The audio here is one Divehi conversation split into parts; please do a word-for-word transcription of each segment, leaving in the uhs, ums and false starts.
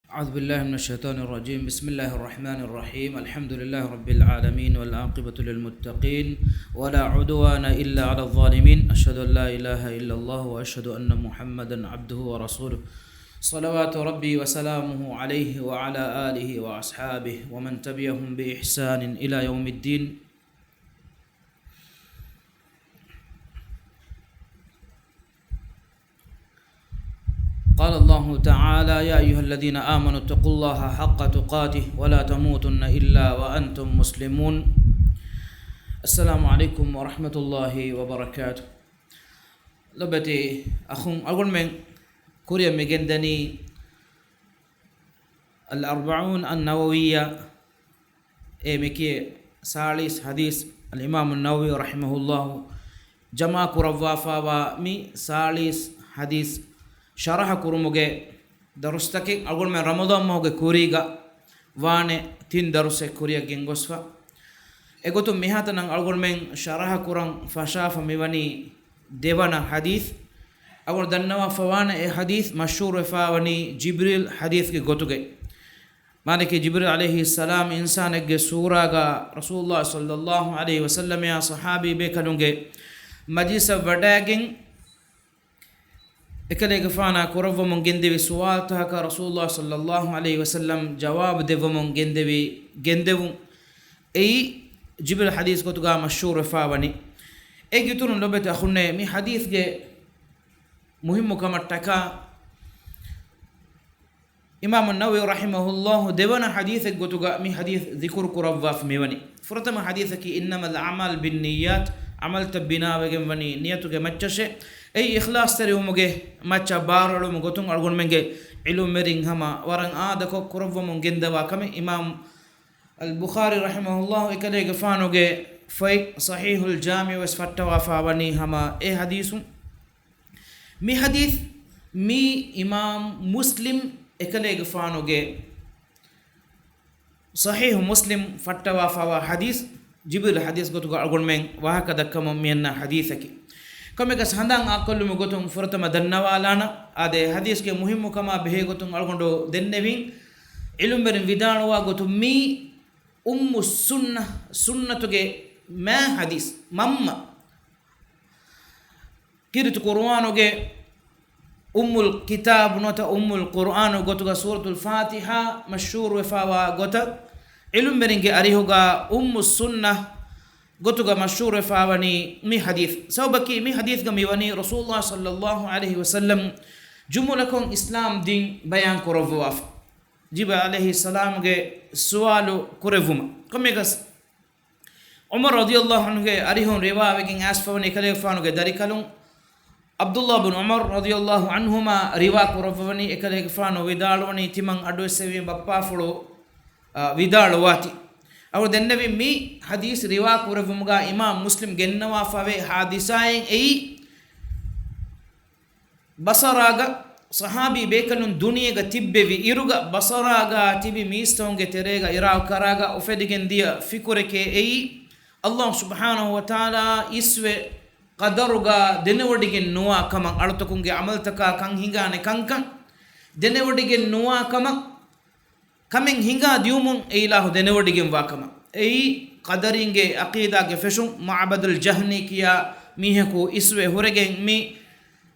أعوذ بالله من الشيطان الرجيم. بسم الله الرحمن الرحيم. الحمد لله رب العالمين، والعاقبة للمتقين، ولا عدوان إلا على الظالمين. أشهد أن لا إله إلا الله وأشهد أن محمدا عبده ورسوله. صلوات ربي وسلامه عليه وعلى آله وأصحابه ومن تبعهم بإحسان إلى يوم الدين. قال الله تعالى: يا أيها الذين آمنوا اتقوا الله حق تقاته ولا تموتن إلا وأنتم مسلمون. السلام عليكم ورحمة الله وبركاته. ލޮބެތި އަޚުން، އަޅުގަނޑުމެން ކުރިއަށް މި ގެންދަނީ الأربعون النووية، އެ މިކިޔޭ ސާޅީސް ޙަދީޘް، އަލްއިމާމު ނަވަވީ ރަޙިމަހުﷲ ޖަމާ ކުރައްވާފާވާ މި ސާޅީސް ޙަދީޘް ޝަރަޙަ ކުރުމުގެ ދަރުސްތަކެއް އަޅުގަނޑުމެން ރަމަޟާން މަހުގެ ކުރީގަ ވާނެ ތިން ދަރުސެއް ކުރިއަށް ގެންގޮސްފަ. އެގޮތުން މިހާތަނަށް އަޅުގަނޑުމެން ޝަރަޙަ ކުރަން ފަށާފަ މިވަނީ ދެވަނަ ޙަދީޘް. އަޅުގަނޑު ދަންނަވާފަ ވާނެ އެ ޙަދީޘް މަޝްހޫރުވެފާވަނީ ޖިބްރީލް ޙަދީޘްގެ ގޮތުގައި. މާނައަކީ ޖިބްރީލް ޢަލައިހިއްސަލާމް އިންސާނެއްގެ ސޫރާގަ ރަސޫލުﷲ ޞައްލައްލާހު ޢަލައިހި ވަސައްލަމައާ ޞަޙާބީ ބޭކަލުންގެ މަޖިލިސަށް ވަޑައިގެން، އެކަލޭގެފާނާ ކުރައްވަމުން ގެންދެވި ސުވާލުތަކަކަށް ރަސޫލުﷲ ޞައްލައްލާހު ޢަލައިހި ވަސައްލަމް ޖަވާބު ދެއްވަމުން ގެންދެވި ގެންދެވުން އެއީ ޖިބްރީލް ޙަދީޘް ގޮތުގަ މަޝްހޫރުވެފާވަނީ. އޭގެ އިތުރުން ލޮބެތި އަޚުންނޭ، މި ޙަދީޘްގެ މުހިއްމު ކަމަށްޓަކާ އިމާމު ނަވަވީ ރަޙިމަހުﷲ ދެވަނަ ޙަދީޘެއް ގޮތުގަ މި ޙަދީޘް ޛިކުރު ކުރައްވާފަ މިވަނީ. ފުރަތަމަ ޙަދީޘަކީ إنما الأعمال بالنيات، ޢަމަލުތައް ބިނާވެގެން ވަނީ ނިޔަތުގެ މައްޗަށޭ. އެއީ އިޚްލާޞްތެރިވުމުގެ މައްޗަށް ބާރުއެޅުމުގެ ގޮތުން އަޅުގަނޑުމެންގެ ޢިލްމުވެރިން ހަމަ ވަރަށް އާދަކޮށް ކުރައްވަމުން ގެންދަވާ ކަމެއް. އިމާމް އަލްބުޚާރީ ރަޙިމަހުﷲ އެކަލޭގެފާނުގެ ފޮތް ޞަޙީޙުލް ޖާމިޢު ވެސް ފައްޓަވާފާ ވަނީ ހަމަ އެ ޙަދީޘުން. މި ޙަދީޘް މީ އިމާމް މުސްލިމް އެކަލޭގެފާނުގެ ޞަޙީޙު މުސްލިމް ފައްޓަވާފާވާ ޙަދީޘް، ޖިބްރީލް ޙަދީޘް ގޮތުގަ އަޅުގަނޑުމެން ވާހަކަ ދައްކަމުން މިއަންނަ ޙަދީޘަކީ. ކަމެއްގަސް ހަނދާން އާކޮށްލުމުގެ ގޮތުން ފުރަތަމަ ދަންނަވާލާނަ، އާދެ، ޙަދީޘްގެ މުހިއްމު ކަމާ ބެހޭ ގޮތުން އަޅުގަނޑު ދެންނެވިން. ޢިލްމުވެރިން ވިދާޅުވާ ގޮތުން މީ އުއްމުއްސުންނަ، ސުންނަތުގެ މާ ޙަދީޘް، މަންމަ. ކީރިތި ޤުރުއާނުގެ އުއްމުލް ކިތާބު ނުވަތަ އުއްމުލް ޤުރުއާނު ގޮތުގަ ސޫރަތުލް ފާތިޙާ މަޝްހޫރުވެފާވާ ގޮތަށް، ޢިލްމުވެރިންގެ އަރިހުގަ އުއްމުއްސުންނަ ގޮތުގަ މަޝްހޫރުވެފާވަނީ މި ޙަދީޘް. ސަބަބަކީ މި ޙަދީޘްގަ މިވަނީ ރަސޫލުﷲ ޞައްލައްލާހު ޢަލައިހި ވަސައްލަމް ޖުމުލަކޮށް އިސްލާމް ދީން ބަޔާންކުރައްވާފަ. ޖިބްރީލް ޢަލައިހިއްސަލާމްގެ ސުވާލު ކުރެއްވުމަށް. ކޮންމެއަކަސް ޢުމަރު ރަޟިޔައްލާހު ޢަންހުގެ އަރިހުން ރިވާވެގެން އައިސްފަވަނީ އެކަލޭގެފާނުގެ ދަރިކަލުން ޢަބްދުﷲ ބިން ޢުމަރު ރަޟިޔައްލާހު ޢަންހުމާ ރިވާ ކުރައްވަވަނީ އެކަލޭގެފާނު ވިދާޅުވަނީ ތިމަން އަޑުއެއްސެވި ބައްޕާފުޅު، އާ، ވިދާޅުވާތީ. އަޅު ދެންނެވި މި ޙަދީޘް ރިވާ ކުރެއްވުމުގަ އިމާމް މުސްލިމް ގެންނަވާފަވޭ ޙާދިސާއެއް އެއީ، ބަޞަރާގަ ޞަޙާބީ ބޭކަލުން ދުނިޔޭގަ ތިއްބެވި އިރުގަ ބަޞަރާގަ ތިބި މީސްތަކުންގެ ތެރޭގަ ޢިރާޤު ކަރާގަ އުފެދިގެން ދިޔަ ފިކުރެކޭ އެއީ، ﷲ ސުބްޙާނަހޫ ވަތަޢާލާ އިސްވެ ޤަދަރުގަ ދެނެވޮޑިގެން ނުވާ ކަމަށް، އަޅުތަކުންގެ ޢަމަލުތަކާ ކަން ހިނގާނެ ކަންކަން ދެނެވޮޑިގެން ނުވާ ކަމަށް، ކަމެއް ހިނގާ ދިޔުމުން އެ އިލާހު ދެނެވޮޑިގެންވާ ކަމަށް. އެއީ ޤަދަރީންގެ ޢަޤީދާގެ ފެށުން. މަޢުބަދުލް ޖަހްނީ ކިޔާ މީހަކު އިސްވެ ހުރެގެން މި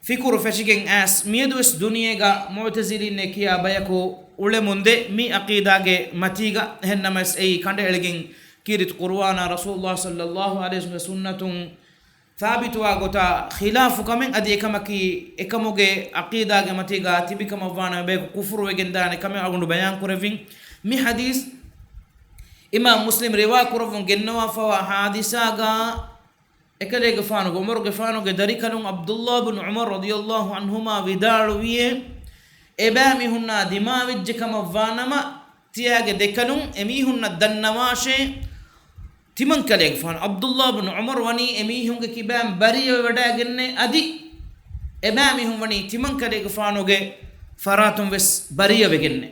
ފިކުރު ފެށިގެން އައިސް، މިއަދުވެސް ދުނިޔޭގަ މުޢުތަޒިލީންނޭ ކިޔާ ބަޔަކު އުޅެމުންދޭ މި ޢަޤީދާގެ މަތީގަ. އެހެންނަމަވެސް އެއީ ކަނޑައެޅިގެން ކީރިތި ޤުރުއާނާ ރަސޫލުﷲ ޞައްލައްލާހު ޢަލައިހި ވަސައްލަމްގެ ސުންނަތުން ޘާބިތުވާ ގޮތާ ޚިލާފު ކަމެއް. އަދި އެކަމަކީ އެކަމުގެ ޢަޤީދާގެ މަތީގަ ތިބި ކަމަށްވާނަމަ ބަޔަކު ކުފުރުވެގެންދާނެ ކަމެއް އަޅުގަނޑު ބަޔާން ކުރެއްވިން. މި ޙަދީޘް އިމާމް މުސްލިމް ރިވާ ކުރައްވަމުން ގެންނަވާފަވާ ޙާދިސާގަ އެކަލޭގެފާނުގެ ޢުމަރުގެފާނުގެ ދަރިކަލުން ޢަބްދުﷲ ބިން ޢުމަރު ރަޟިޔައްލާހު ޢަންހުމާ ވިދާޅުވިއޭ، އެބައިމީހުންނާ ދިމާވެއްޖެ ކަމަށްވާނަމަ، ތިޔާގެ ދެކަލުން އެމީހުންނަށް ދަންނަވާށޭ، ތިމަން ކަލޭގެފާނު ޢަބްދުﷲ ބިން ޢުމަރު ވަނީ އެމީހުންގެ ކިބައިން ބަރީއަވެވަޑައިގެންނޭ، އަދި އެބައިމީހުން ވަނީ ތިމަން ކަލޭގެފާނުގެ ފަރާތުން ވެސް ބަރީއަވެގެންނޭ.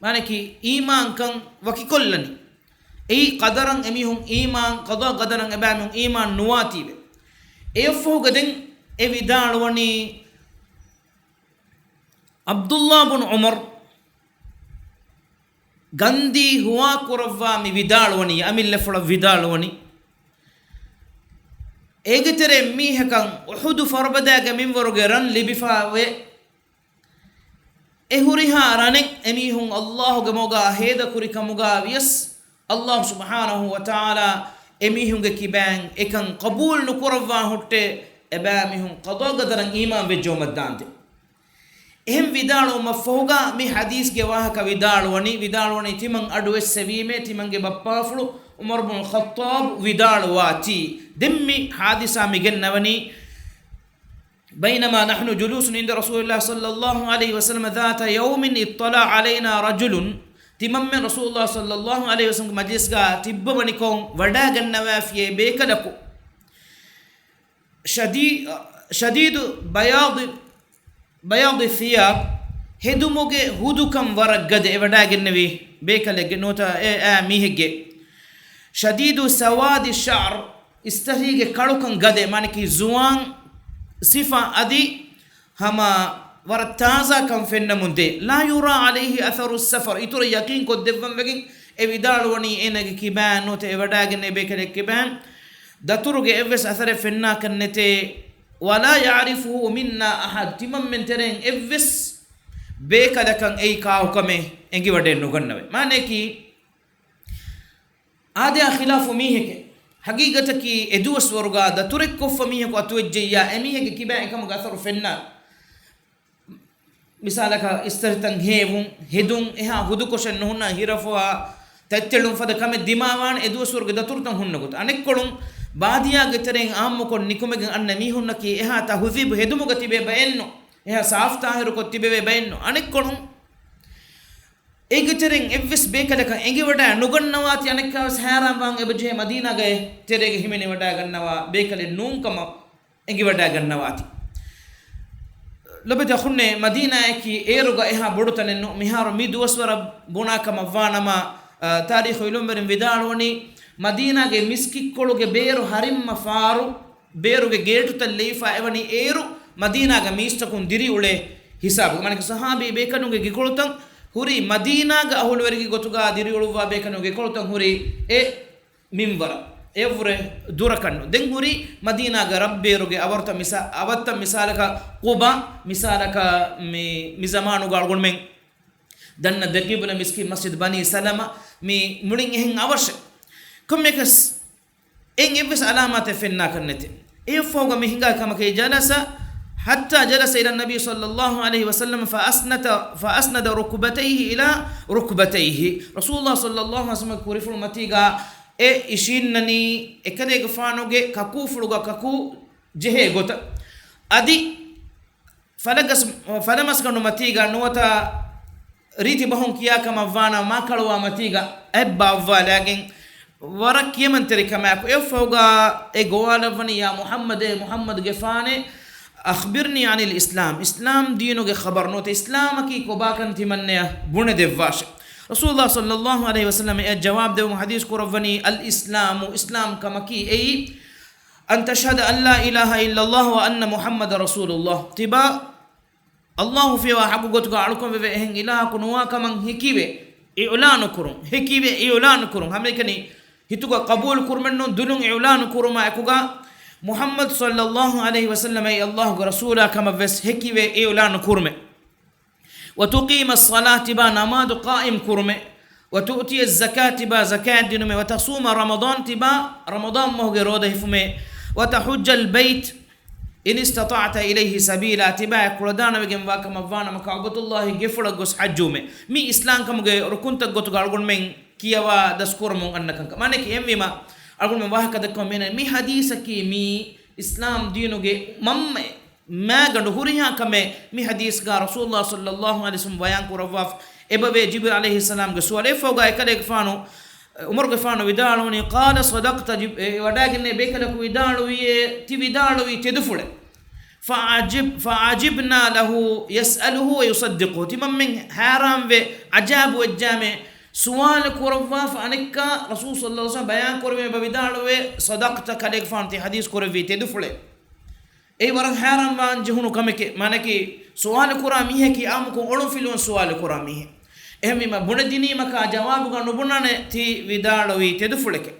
މާނައަކީ އީމާންކަން ވަކިކޮށްލަނީ. އެއީ ޤަދަރަށް އެމީހުން އީމާން، ޤަޟާ ޤަދަރަށް އެބައިމީހުން އީމާން ނުވާތީވެ. އެއަށްފަހުގަ ދެން އެ ވިދާޅުވަނީ، ޢަބްދުﷲ ބިން ޢުމަރު ގަންދީ ހުވާކުރައްވާ މި ވިދާޅުވަނީ، އަމިއްލަފުޅަށް ވިދާޅުވަނީ، އޭގެ ތެރެއިން މީހަކަށް އުޙުދު ފަރުބަދައިގެ މިންވަރުގެ ރަން ލިބިފަވޭ. އެ ހުރިހާ ރަނެއް އެމީހުން ﷲ ގެ މޮގާ ހޭދަކުރި ކަމުގާ ވިޔަސް، ﷲ ސުބްޙާނަހޫ ވަތަޢާލާ އެމީހުންގެ ކިބައިން އެކަން ޤަބޫލު ނުކުރައްވާ ހުއްޓޭ، އެބައިމީހުން ޤަޟާ ޤަދަރަށް އީމާން ވެއްޖައުމަށްދާންދެން. އެހެން ވިދާޅުވުމަށްފަހުގާ މި ޙަދީޘްގެ ވާހަކަ ވިދާޅުވަނީ، ވިދާޅުވަނީ ތިމަން އަޑުއެއްސެވީމޭ، ތިމަންގެ ބައްޕާފުޅު ޢުމަރު ބުނުލް ޚައްޠާބު ވިދާޅުވާތީ. ދެން މި ޙާދިސާ މި ގެންނަވަނީ، بينما نحن جلوس عند رسول الله صلى الله عليه وسلم ذات يوم اطلع علينا رجل، ތިމަންމެން ރަސޫލުﷲ ޞައްލަﷲ ޢަލައިހި ވަސައްލަމްގެ މަޖިލިސްގާ ތިއްބަވަނިކޮށް ވަޑާގަންނަވާފިޔޭ ބޭކަލަކު، شدي-، شديد بياض، بياض الثياب، ހެދުމުގެ ހުދުކަން ވަރަށް ގަދަ، އެ ވަޑާގެންނެވި ބޭކަލެއްގެ ނުވަތަ އެ އާ މީހެއްގެ. شديد سواد الشعر، އިސްތަށީގެ ކަޅުކަން ގަދަ، މާނަކީ ޒުވާން ސިފަ އަދި ހަމަ ވަރަށް ތާޒާކަން ފެންނަމުންދޭ. لا يرى عليه أثر السفر، އިތުރަށް ޔަޤީން ކޮށްދެއްވަން ވެގެން އެ ވިދާޅުވަނީ އޭނާގެ ކިބައިން ނުވަތަ އެ ވަޑާގެންނެވި ބޭކަލެއްގެ ކިބައިން. ދަތުރުގެ އެއްވެސް އަސަރެއް ފެންނާކަށް ނެތޭ. ولا يعرفه منا أحد، ތިމަންމެން ތެރެއިން އެއްވެސް ބޭކަލަކަށް އެއީ ކާކުކަމެއް އެނގިވަޑައެއް ނުގަންނަވައި. މާނަޔަކީ، އާދަޔާ ޚިލާފު މީހެކޭ. ޙަޤީޤަތަކީ އެދުވަސްވަރުގާ ދަތުރެއްކޮށްފަ މީހަކު އަތުވެއްޖެއްޔާ، އެމީހެއްގެ ކިބައިން އެކަމުގެ އަސަރު ފެންނާނެ. މިސާލަކަށް އިސްތަށިތައް ހޭވުން، ހެދުން، އެހާ ހުދުކޮށެއް ނުހުންނަ ހިރަފުހާ ތަތްތެޅުން ފަދަ ކަމެއް ދިމާވާނެ އެދުވަސްވަރުގެ ދަތުރުތައް ހުންނަ ގޮތަށް. އަނެއްކޮޅުން ބާދިޔާގެ ތެރެއިން އާއްމުކޮށް ނިކުމެގެން އަންނަ މީހުންނަކީ އެހާ ތަހުޒީބު ހެދުމުގަ ތިބޭ ބައެއްނު، އެހާ ސާފުތާހިރުކޮށް ތިބެވޭ ބައެއްނު. އަނެއްކޮޅުން އޭގެ ތެރެއިން އެއްވެސް ބޭކަލަކަށް އެނގިވަޑާ ނުގަންނަވާތީ، އަނެއްކާވެސް ހައިރާންވާން އެބަޖެހޭ މަދީނާގައި ތެރޭގަ ހިމެނިވަޑާގަންނަވާ ބޭކަލެއް ނޫންކަމަށް އެނގިވަޑާގަންނަވާތީ. ލޮބެތި އަޚުންނޭ، މަދީނާއަކީ އޭރުގަ އެހާ ބޮޑު ތަނެއް ނޫން. މިހާރު މި ދުވަސްވަރަށް ބުނާކަމަށްވާނަމަ، އަ، ތާރީޚު އިލްމުވެރިން ވިދާޅުވަނީ، މަދީނާގެ މިސްކިތްކޮޅުގެ ބޭރު ހަރިއްމަ ފާރު، ބޭރުގެ ގޭޓުތައް ލެވިފާ އެވަނީ އޭރު މަދީނާގަ މީސްތަކުން ދިރިއުޅޭ ހިސާބުގަ. މާނަކީ ޞަޙާބީ ބޭކަލުންގެ ގެކޮޅުތައް ހުރީ މަދީނާގަ އަހުލުވެރިގެ ގޮތުގަ ދިރިއުޅުއްވާ ބޭކަލުންގެ ގެކޮޅުތައް ހުރީ އެ މިންވަރަށް އެއަށްވުރެ ދުރަކަށްނު. ދެން ހުރީ މަދީނާގެ ރަށްބޭރުގެ އަވަރުތައް މިސާ-، އަވަށްތައް މިސާލަކަށް ޤުބާ، މިސާލަކަށް މި، މި ޒަމާނުގަ އަޅުގަނޑުމެން ދަންނަ ދެޤިބުލަ މިސްކިތް، މަސްޖިދު ބަނީ ސަލަމަ، މި މުޅިން އެހެން އަވަށެއް. ކޮންމެއަކަސް އެއިން އެއްވެސް ޢަލާމާތެއް ފެންނާކަށް ނެތޭ. އެއަށްފަހުގަ މި ހިނގާ ކަމަކީ، جلس حتى جلس إلى النبي صلى الله عليه وسلم فأسند، فأسند ركبتيه إلى ركبتيه. ރަސޫލުﷲ ޞައްލަﷲ ޢަލައިހި ވަސައްލަމަ ކުރިފުޅު މަތީގަ އެ އިށީންނަނީ އެކަލޭގެފާނުގެ ކަކޫފުޅުގަ ކަކޫ ޖެހޭ ގޮތަށް. އަދި ފަލަގަސް-، ފަލަމަސްގަނޑު މަތީގަ ނުވަތަ ރީތި ބަހުން ކިޔާ ކަމަށްވާނަމަ މާކަޅުވާ މަތީގަ އަތްބާއްވާލާގެން ވަރަށް ކިޔަމަންތެރި ކަމާއެކު އެއަށްފަހުގަ އެ ގޮވާލައްވަނީ، ޔާ މުޙައްމަދޭ، މުޙައްމަދުގެފާނޭ، أخبرني عن الإسلام، އިސްލާމް ދީނުގެ ޚަބަރު ނުވަތަ އިސްލާމަކީ ކޮބާކަން ތިމަންނަޔަށް ބުނެދެއްވާށެ. ރަސޫލުﷲ ޞައްލަﷲ ޢަލައިހި ވަސައްލަމަ އެއަށް ޖަވާބު ދެއްވުމަށް ޙަދީޘް ކުރައްވަނީ، الإسلام، އިސްލާމް ކަމަކީ އެއީ، أن تشهد أن لا إله إلا الله وأن محمدا رسول الله، ތިބާ ﷲ ފިޔަވާ ޙައްޤު ގޮތުގަ އަޅުކަން ވެވޭ އެހެން އިލާހަކު ނުވާ ކަމަށް ހެކިވެ އިޢުލާނު ކުރުން، ހެކިވެ އިޢުލާނު ކުރުން. ހަމައެކަނި ހިތުގަ ޤަބޫލު ކުރުމެއްނޫން، ދުލުން އިޢުލާނު ކުރުމާ އެކުގަ މުޙައްމަދު ޞައްލަﷲ ޢަލައިހި ވަސައްލަމަ އެއީ ﷲ ގެ ރަސޫލާ ކަމަށް ވެސް ހެކިވެ އިޢުލާނު ކުރުމެއް. وتقيم الصلاة، ތިބާ ނަމާދު ޤާއިމް ކުރުމެއް. وتؤتي الزكاة، ތިބާ ޒަކާތް ދިނުމެއް. وتصوم رمضان، ތިބާ ރަމަޟާން މަހުގެ ރޯދަ ހިފުމެއް. وتحج البيت إن استطعت إليه سبيلا، ތިބާ ކުޅަދާނަވެގެންވާ ކަމަށްވާނަމަ ކަޢުބަތުﷲގެ ގެފުޅަށް ގޮސް ޙައްޖުވުމެއް. މީ އިސްލާމް ކަމުގެ ރުކުންތައް ގޮތުގަ އަޅުގަނޑުމެން ކިޔަވާ ދަސްކުރަމުން އަންނަ ކަންކަން. މާނައަކީ އެހެންވީމަ އަޅުގަނޑުމެން ވާހަކަ ދައްކަމުން މިއަންނަނީ މި ޙަދީޘަކީ މީ އިސްލާމް ދީނުގެ މަންމައެއް. މާގަނޑު ހުރިހާ ކަމެއް މި ޙަދީޘްގަ ރަސޫލުﷲ ޞައްލަﷲ ޢަލައިހި ވަސައްލަމަ ބަޔާން ކުރައްވާފަ އެބަވޭ. ޖިބްރީލް ޢަލައިހިއްސަލާމްގެ ސުވާލު. އެއަށްފަހުގަ އެކަލޭގެފާނު، ޢުމަރުގެފާނު ވިދާޅުވަނީ، قال صدقت، ޖިބް-، އެ ވަޑާގެންނެވި ބޭކަލަކު ވިދާޅުވިއޭ، ތި ވިދާޅުވީ ތެދުފުޅެއް. فعجب-، فعجبنا له يسأله ويصدقه. ތިމަންމެން ހައިރާންވެ ޢަޖާއިބުވެއްޖާމެ ސުވާލު ކުރައްވާފަ އަނެއްކާ ރަސޫލު ޞައްލަﷲ ޢަލައިހި ވަސައްލަމަ ބަޔާން ކުރެވޭ ބަ ވިދާޅުވޭ، صدقت، ކަލޭގެފާނު ތި ޙަދީޘް ކުރެއްވީ ތެދުފުޅެއް. އެއީ ވަރަށް ހައިރާންވާން ޖެހުނު ކަމެކޭ. މާނައަކީ، ސުވާލު ކުރާ މީހަކީ އާއްމުކޮށް އޮޅުންފިލުވަން ސުވާލު ކުރާ މީހެއް. އެހެންވީމަ ބުނެދިނީމަކާ ޖަވާބުގަ ނުބުނާނެ ތި ވިދާޅުވީ ތެދުފުޅެކޭ.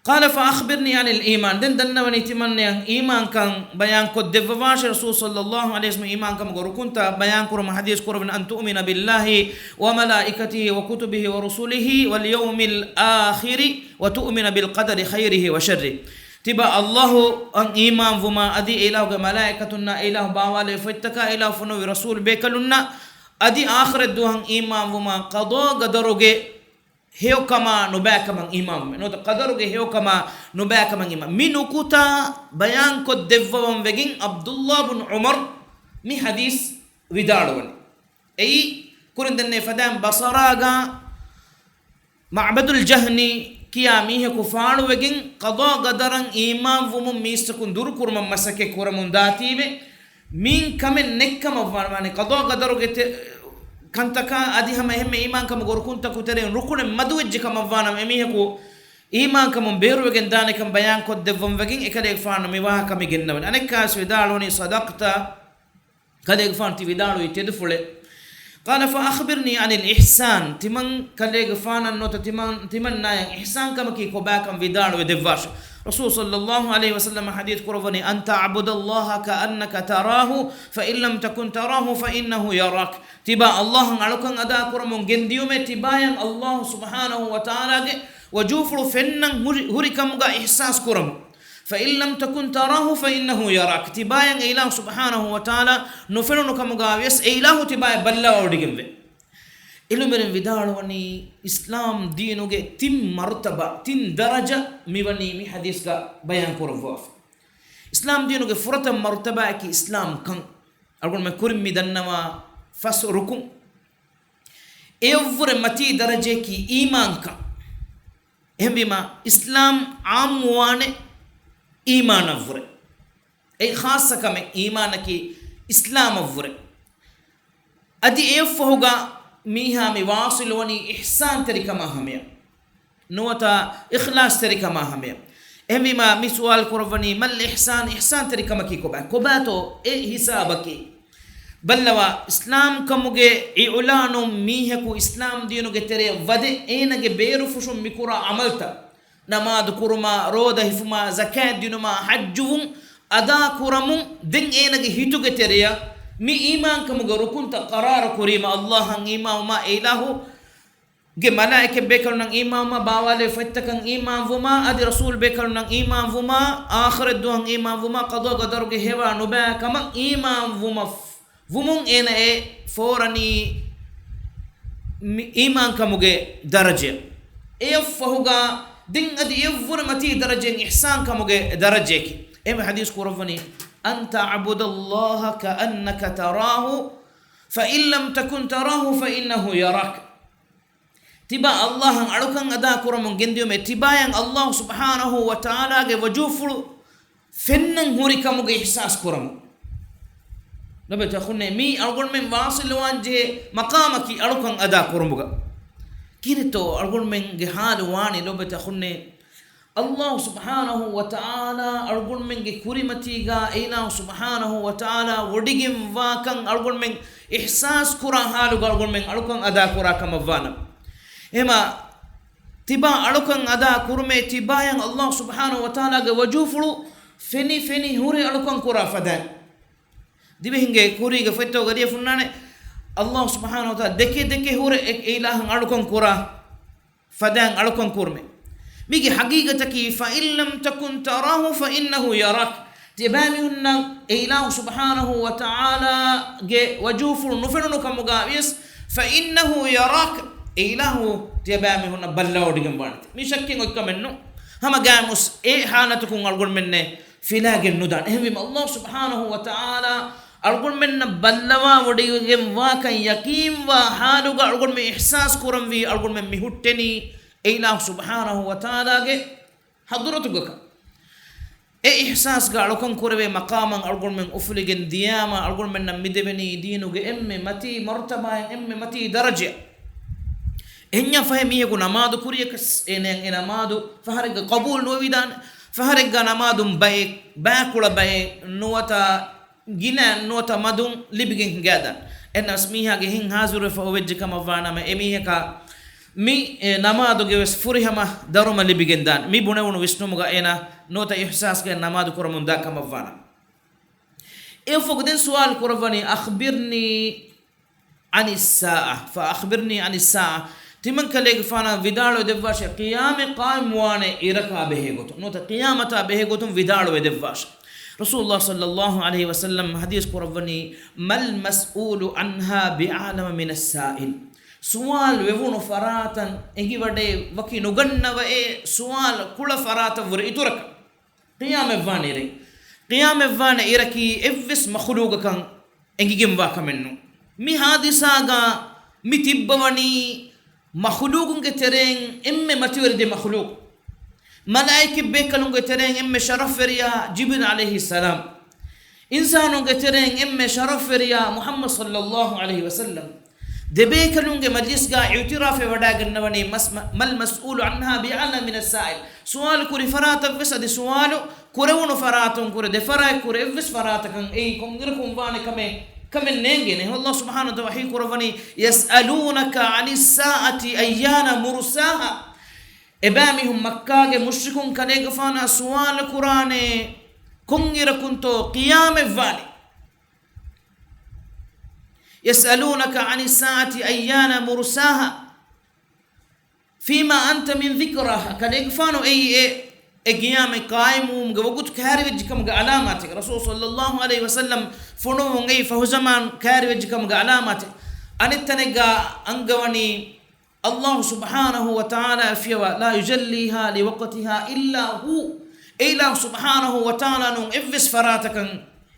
قال فأخبرني عن الإيمان. ދެން ދަންނަވަނީ ތިމަންނަޔަށް އީމާންކަން ބަޔާންކޮށްދެއްވަވާށޭ. ރަސޫލު ޞައްލައްލާހު ޢަލައިހި ވަސައްލަމަ އީމާންކަމުގެ ރުކުންތައް ބަޔާންކުރުމަށް ޙަދީޘް ކުރެއްވިން، أن تؤمن بالله وملائكته وكتبه ورسله واليوم الآخر وتؤمن بالقدر خيره وشره. ތިބާ ﷲ އަށް އީމާންވުމާ، އަދި އެ އިލާހުގެ މަލާއިކަތުންނާ، އެ އިލާހު ބާވާލެވި ފޮތްތަކާ، އެ އިލާހު ފޮނުއްވި ރަސޫލު ބޭކަލުންނާ، އަދި އާޚިރަތް ދުވަހަށް އީމާންވުމާ، ޤަޟާ ޤަދަރުގެ ހެޔޮކަމާ ނުބައިކަމަށް އީމާންވުމެއް ނުވަތަ ޤަދަރުގެ ހެޔޮކަމާ ނުބައިކަމަށް އީމާން. މި ނުކުތާ ބަޔާންކޮށްދެއްވަވަން ވެގެން ޢަބްދުﷲ ބުން ޢުމަރު މި ޙަދީޘް ވިދާޅުވަނީ. އެއީ ކުރިން ދެންނެވި ފަދައިން ބަޞަރާގަ މަޢުބަދުލް ޖަހްނީ ކިޔާ މީހަކު ފާޅުވެގެން ޤަޟާ ޤަދަރަށް އީމާންވުމުން މީސްތަކުން ދުރުކުރުމަށް މަސައްކަތް ކުރަމުން ދާތީވެ، މިއިން ކަމެއް ނެތްކަމަށްވާނެ، މާނަ ޤަޟާ ޤަދަރުގެ ތެ-، ކަންތަކާ އަދި ހަމަ އެހެންމެ އީމާންކަމުގެ ރުކުންތަކު ތެރެއިން ރުކުނެއް މަދުވެއްޖެ ކަމަށްވާނަމަ، އެމީހަކު އީމާންކަމުން ބޭރުވެގެން ދާނެކަން ބަޔާންކޮށްދެއްވަން ވެގެން އެކަލޭގެފާނު މިވާހަކަ މި ގެންނަވަނީ. އަނެއްކާވެސް ވިދާޅުވަނީ، ޞަދަޤްތަ، ކަލޭގެފާނު ތި ވިދާޅުވީ ތެދުފުޅެއް. قال فأخبرني عن الإحسان. ތިމަން ކަލޭގެފާނަށް ނުވަތަ ތިމަން، ތިމަންނާޔަށް އިޙްސާންކަމަކީ ކޮބާކަން ވިދާޅުވެ ދެއްވާށެ. ރަސޫލު ޞައްލައްލާހު ޢަލައިހި ވަސައްލަމަ ޙަދީޘް ކުރައްވަނީ، أن تعبد الله كأنك تراه فإن لم تكن تراه فإنه يراك. ތިބާ ﷲ އަށް އަޅުކަން އަދާކުރަމުން ގެންދިޔުމޭ، ތިބާޔަށް ﷲ ސުބްޙާނަހު ވަތަޢާލާގެ ވަޖޫފުޅު ފެންނަން ހުރި، ހުރި ކަމުގަ އިޙްސާސް ކުރަމުން. فإن لم تكن تراه فإنه يراك. ތިބާޔަށް އެ އިލާހު ސުބްޙާނަހު ވަތަޢާލާ ނުފެނުނު ކަމުގަ ވިޔަސް އެ އިލާހު ތިބާޔަށް ބައްލަވާވޮޑިގެންވޭ. އިލްމުވެރިން ވިދާޅުވަނީ، އިސްލާމް ދީނުގެ ތިން މަރުތަބާ، ތިން ދަރަޖަ މިވަނީ މި ޙަދީޘްގަ ބަޔާން ކުރައްވާފަ. އިސްލާމް ދީނުގެ ފުރަތަމަ މަރުތަބާއަކީ އިސްލާމް ކަން. އަޅުގަނޑުމެން ކުރިން މި ދަންނަވާ ފަސް ރުކުން. އެއަށްވުރެ މަތީ ދަރަޖައަކީ އީމާންކަން. އެހެންވީމާ، އިސްލާމް ޢާއްމުވާނެ އީމާނަށްވުރެ. އެއީ ޚާއްޞަ ކަމެއް، އީމާނަކީ އިސްލާމަށްވުރެ. އަދި އެއަށްފަހުގަ މީހާ މި ވާޞިލުވަނީ އިޙްސާންތެރިކަމާ ހަމަޔަށް ނުވަތަ އިޚްލާޞްތެރިކަމާ ހަމަޔަށް. އެހެންވީމާ، މި ސުވާލު ކުރައްވަނީ، މަލް އިޙްސާން، އިޙްސާންތެރިކަމަކީ ކޮބާ؟ ކޮބާތޯ އެ ހިސާބަކީ؟ ބައްލަވާ، އިސްލާމްކަމުގެ އިޢުލާނުން މީހަކު އިސްލާމް ދީނުގެ ތެރެއަށް ވަދެ، އޭނަގެ ބޭރުފުށުން މިކުރާ ޢަމަލްތައް، ނަމާދު ކުރުމާ، ރޯދަ ހިފުމާ، ޒަކާތް ދިނުމާ، ޙައްޖުވުން، އަދާކުރަމުން، ދެން އޭނަގެ ހިތުގެ ތެރެއަށް މި އީމާންކަމުގެ ރުކުންތައް ޤަރާރު ކުރީމަ، ﷲ އަށް އީމާންވުމާ، އެ އިލާހުގެ މަލާއިކަތް ބޭކަލުންނަށް އީމާންވުމާ، ބާވާލެވި ފޮތްތަކަށް އީމާންވުމާ، އަދި ރަސޫލު ބޭކަލުންނަށް އީމާންވުމާ، އާޚިރަތް ދުވަހަށް އީމާންވުމާ، ޤަޟާ ޤަދަރުގެ ހެވާ ނުބައި ކަމަށް އީމާންވުމަށް ވުމުން އޭނަ އެ ފޯރަނީ މި އީމާންކަމުގެ ދަރަޖަ. އެއަށްފަހުގަ ދެން އަދި އެއަށްވުރެ މަތީ ދަރަޖައިން އިޙްސާންކަމުގެ ދަރަޖައެކޭ. އެހެންވެ ޙަދީޘް ކުރައްވަނީ، أن تعبد الله كأنك تراه فإن لم تكن تراه فإنه يراك. ތިބާ ﷲ އަށް އަޅުކަން އަދާ ކުރަމުން ގެންދިޔުމޭ، ތިބާޔަށް ﷲ ސުބްޙާނަހު ވަތަޢާލާގެ ވަޖޫފުޅު ފެންނަން ހުރި ކަމުގެ އިޙްސާސް ކުރަމުން. ލޮބުވެތި އަޚުންނޭ، މީ އަޅުގަނޑުމެން ވާޞިލުވާންޖެހޭ މަޤާމަކީ އަޅުކަން އަދާ ކުރުމުގަ. ކިހިނެއްތޯ އަޅުގަނޑުމެންގެ ޙާލު ވާނީ؟ ލޮބުވެތި އަޚުންނޭ، ﷲ ސުބްޙާނަހު ވަތަޢާލާ އަޅުގަނޑުމެންގެ ކުރިމަތީގަ، އެ އިލާހު ސުބްޙާނަހު ވަތަޢާލާ ވޮޑިގެންވާކަން އަޅުގަނޑުމެން އިޙްސާސް ކުރާ ޙާލުގަ އަޅުގަނޑުމެން އަޅުކަން އަދާ ކުރާ ކަމަށްވާނަމަ. އެހެމަ ތިބާ އަޅުކަން އަދާ ކުރުމޭ، ތިބާޔަށް ﷲ ސުބްޙާނަހު ވަތަޢާލާގެ ވަޖޫފުޅު ފެނި ފެނި ހުރެ އަޅުކަން ކުރާ ފަދައިން. ދިވެހިންގެ ކުރީގެ ފޮތްތަކުގަ ލިޔެފަ ހުންނާނެ، ﷲ ސުބްޙާނަހު ވަތަޢާލާ ދެކެ ދެކެ ހުރެ އެ އިލާހަށް އަޅުކަން ކުރާ ފަދައިން އަޅުކަން ކުރުމޭ. މީގެ ޙަޤީޤަތަކީ، فإن لم تكن تراه فإنه يراك. ތިޔަބައިމީހުންނަށް އެ އިލާހު ސުބްޙާނަހު ވަތަޢާލާގެ ވަޖޫފުޅު ނުފެނުނު ކަމުގަ ވިޔަސް، فإنه يراك، އެ އިލާހު ތިޔަބައިމީހުންނަށް ބައްލަވަޑިގެން ވާނެތެ. މީ ޝައްކެއް އޮތްކަމެއް ނޫން. ހަމަ ގާތްމުސް އެ ޙާލަތަކުން އަޅުގަނޑުމެންނެއް ފިލާގެން ނުދާނެ. އެހެންވީމަ، ﷲ ސުބްޙާނަހު ވަތަޢާލާ އަޅުގަނޑުމެންނަށް ބައްލަވާ ވޮޑިގެން ވާކަން ޔަޤީންވާ ޙާލުގަ އަޅުގަނޑުމެން އިޙްސާސް ކުރަންވީ، އަޅުގަނޑުމެން މި ހުއްޓެނީ އެ އިލާހު ސުބްޙާނަހު ވަތަޢާލާގެ ޙަޟްރަތުގަކަން. އެ އިޙްސާސްގަ އަޅުކަން ކުރެވޭ މަޤާމަށް އަޅުގަނޑުމެން އުފުލިގެން ދިޔާމަ، އަޅުގަނޑުމެންނަށް މިދެވެނީ ދީނުގެ އެންމެ މަތީ މަރުތަބާއެއް، އެންމެ މަތީ ދަރަޖައެއް. އެހެންޏާ ފަހެ މީހަކު ނަމާދު ކުރިޔަކަސް، އޭނަޔަށް އެ ނަމާދު ފަހަރެއްގަ ޤަބޫލު ނުވެވިދާނެ. ފަހަރެއްގަ ނަމާދުން ބައެއް، ބައިކުޅަ ބައެއް ނުވަތަ ގިނަ ނުވަތަ މަދުން ލިބިގެން ހިނގާދާނެ. އެހެންނަމަވެސް މީހާގެ ހިތް ހާޒިރުވެފަ އޮވެއްޖެ ކަމަށްވާނަމަ، އެމީހަކާ މި، އެ، ނަމާދުގެ ވެސް ފުރިހަމަ ދަރުމަ ލިބިގެން ދާނެ. މި ބުނެވުނު ވިސްނުމުގަ އޭނާ ނުވަތަ އިޙްސާސްގައި ނަމާދު ކުރަމުން ދާ ކަމަށްވާނަމަ. އެއަށްފަހު ދެން ސުވާލު ކުރައްވަނީ، أخبرني عن الساعة، فأخبرني عن الساعة. ތިމަން ކަލޭގެފާނަށް ވިދާޅުވެ ދެއްވާށޭ، ޤިޔާމަތް ޤާއިމްވާނެ އިރަކާ ބެހޭ ގޮތުން، ނުވަތަ ޤިޔާމަތާ ބެހޭ ގޮތުން ވިދާޅުވެ ދެއްވާށޭ. ރަސޫލުﷲ ޞައްލަﷲ ޢަލައިހި ވަސައްލަމް ޙަދީޘް ކުރައްވަނީ، ما المسؤول عنها بأعلم من السائل. ސުވާލު ވެވުނު ފަރާތަށް އެނގިވަޑައި ވަކި ނުގަންނަވައޭ، ސުވާލު ކުޅަ ފަރާތަށްވުރެ އިތުރަކަށް. ޤިޔާމަތްވާނެ އިރެއް، ޤިޔާމަތްވާނެ އިރަކީ އެއްވެސް މަޚުލޫގަކަށް އެނގިގެންވާ ކަމެއްނޫން. މި ހާދިސާގަ މި ތިއްބަވަނީ މަޚުލޫގުންގެ ތެރެއިން އެންމެ މަތިވެރި ދެ މަޚުލޫގު. މަލާއިކަތް ބޭކަލުންގެ ތެރެއިން އެންމެ ޝަރަފްވެރިޔާ ޖިބްރީލް ޢަލައިހިއްސަލާމް. އިންސާނުންގެ ތެރެއިން އެންމެ ޝަރަފްވެރިޔާ މުޙައްމަދު ޞައްލަﷲ ޢަލައިހި ވަސައްލަމް. ދެބޭކަލުންގެ މަޖްލިސްގަ އިޢުތިރާފެއް ވަޑައިގަންނަވަނީ، މަސް-، ما المسؤول عنها بأعلم من السائل. ސުވާލު ކުރި ފަރާތަށްވެސް އަދި ސުވާލު ކުރެވުނު ފަރާތުން ކުރެ، ދެ ފަރާތް ކުރެ، އެއްވެސް ފަރާތަކަށް އެއީ ކޮންއިރަކުން ވާނެ ކަމެއް، ކަމެއް ނޭނގޭނެ. ﷲ ސުބްޙާނަހޫ ވަތަޢާލާ ވަޙީ ކުރައްވަނީ، يسألونك عن الساعة أيان مرساها. އެބައިމީހުން މައްކާގެ މުޝްރިކުން ކަލޭގެފާނާ ސުވާލު ކުރާނެ ކޮންއިރަކުންތޯ ޤިޔާމަތްވާނެ. يسألونك عن الساعة أيان مرساها فيما أنت من ذكراها. ކަލޭގެފާނު އެއީ އެ، އެ ޤިޔާމަތް ޤާއިމުވުމުގެ ވަގުތު ކައިރިވެއްޖެ ކަމުގެ ޢަލާމާތެއް. ރަސޫލު ޞައްލަﷲ ޢަލައިހި ވަސައްލަމް ފޮނުވުން އެއީ ފަހުޒަމާން ކައިރިވެއްޖެ ކަމުގެ ޢަލާމާތެއް. އަނެއް ތަނެއްގަ އަންގަވަނީ، ﷲ ސުބްޙާނަހޫ ވަތަޢާލާ ފިޔަވާ، لا يجليها لوقتها إلا هو. އެ އިލާހު ސުބްޙާނަހޫ ވަތަޢާލާ ނޫން އެއްވެސް ފަރާތަކަށް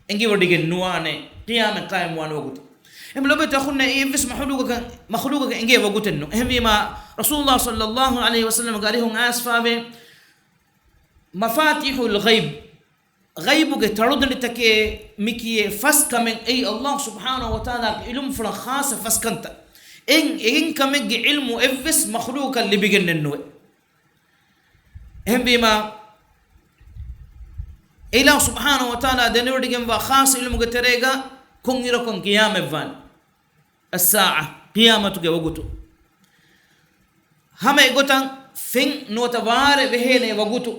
އެނގިވަޑިގެން ނުވާނެ ޤިޔާމަތް ޤާއިމްވާނެ ވަގުތު. އެހެން ލޮބުވެތި އަޚުންނޭ، އެއްވެސް މަޚުލޫގަކަށް، މަޚުލޫގަކަށް އެނގޭ ވަގުތެއްނު. އެހެންވީމާ، ރަސޫލުﷲ ޞައްލަﷲ ޢަލައިހި ވަސައްލަމްގެ އަރިހުން އައިސްފާވޭ، مفاتيح الغيب، ޣައިބުގެ ތަޅުދަނޑިތަކޭ މިކިޔޭ ފަސް ކަމެއް، އެއީ ﷲ ސުބްޙާނަހޫ ވަތަޢާލާގެ ޢިލްމުފުޅަށް ޚާއްޞަ ފަސް ކަންތައް. އެއިން، އެއިން ކަމެއްގެ ޢިލްމު އެއްވެސް މަޚުލޫގަކަށް ލިބިގެންނެއްނުވޭ. އެހެންވީމާ، އެ އިލާހު ސުބްޙާނަހޫ ވަތަޢާލާ ދެނެވޮޑިގެންވާ ޚާއްޞަ ޢިލްމުގެ ތެރޭގަ ކޮންއިރަކުން ޤިޔާމަތްވާނެ؟ އައްސާޢަ، ޤިޔާމަތުގެ ވަގުތު. ހަމަ އެގޮތަށް ފެން ނުވަތަ ވާރެ ވެހޭނެ ވަގުތު.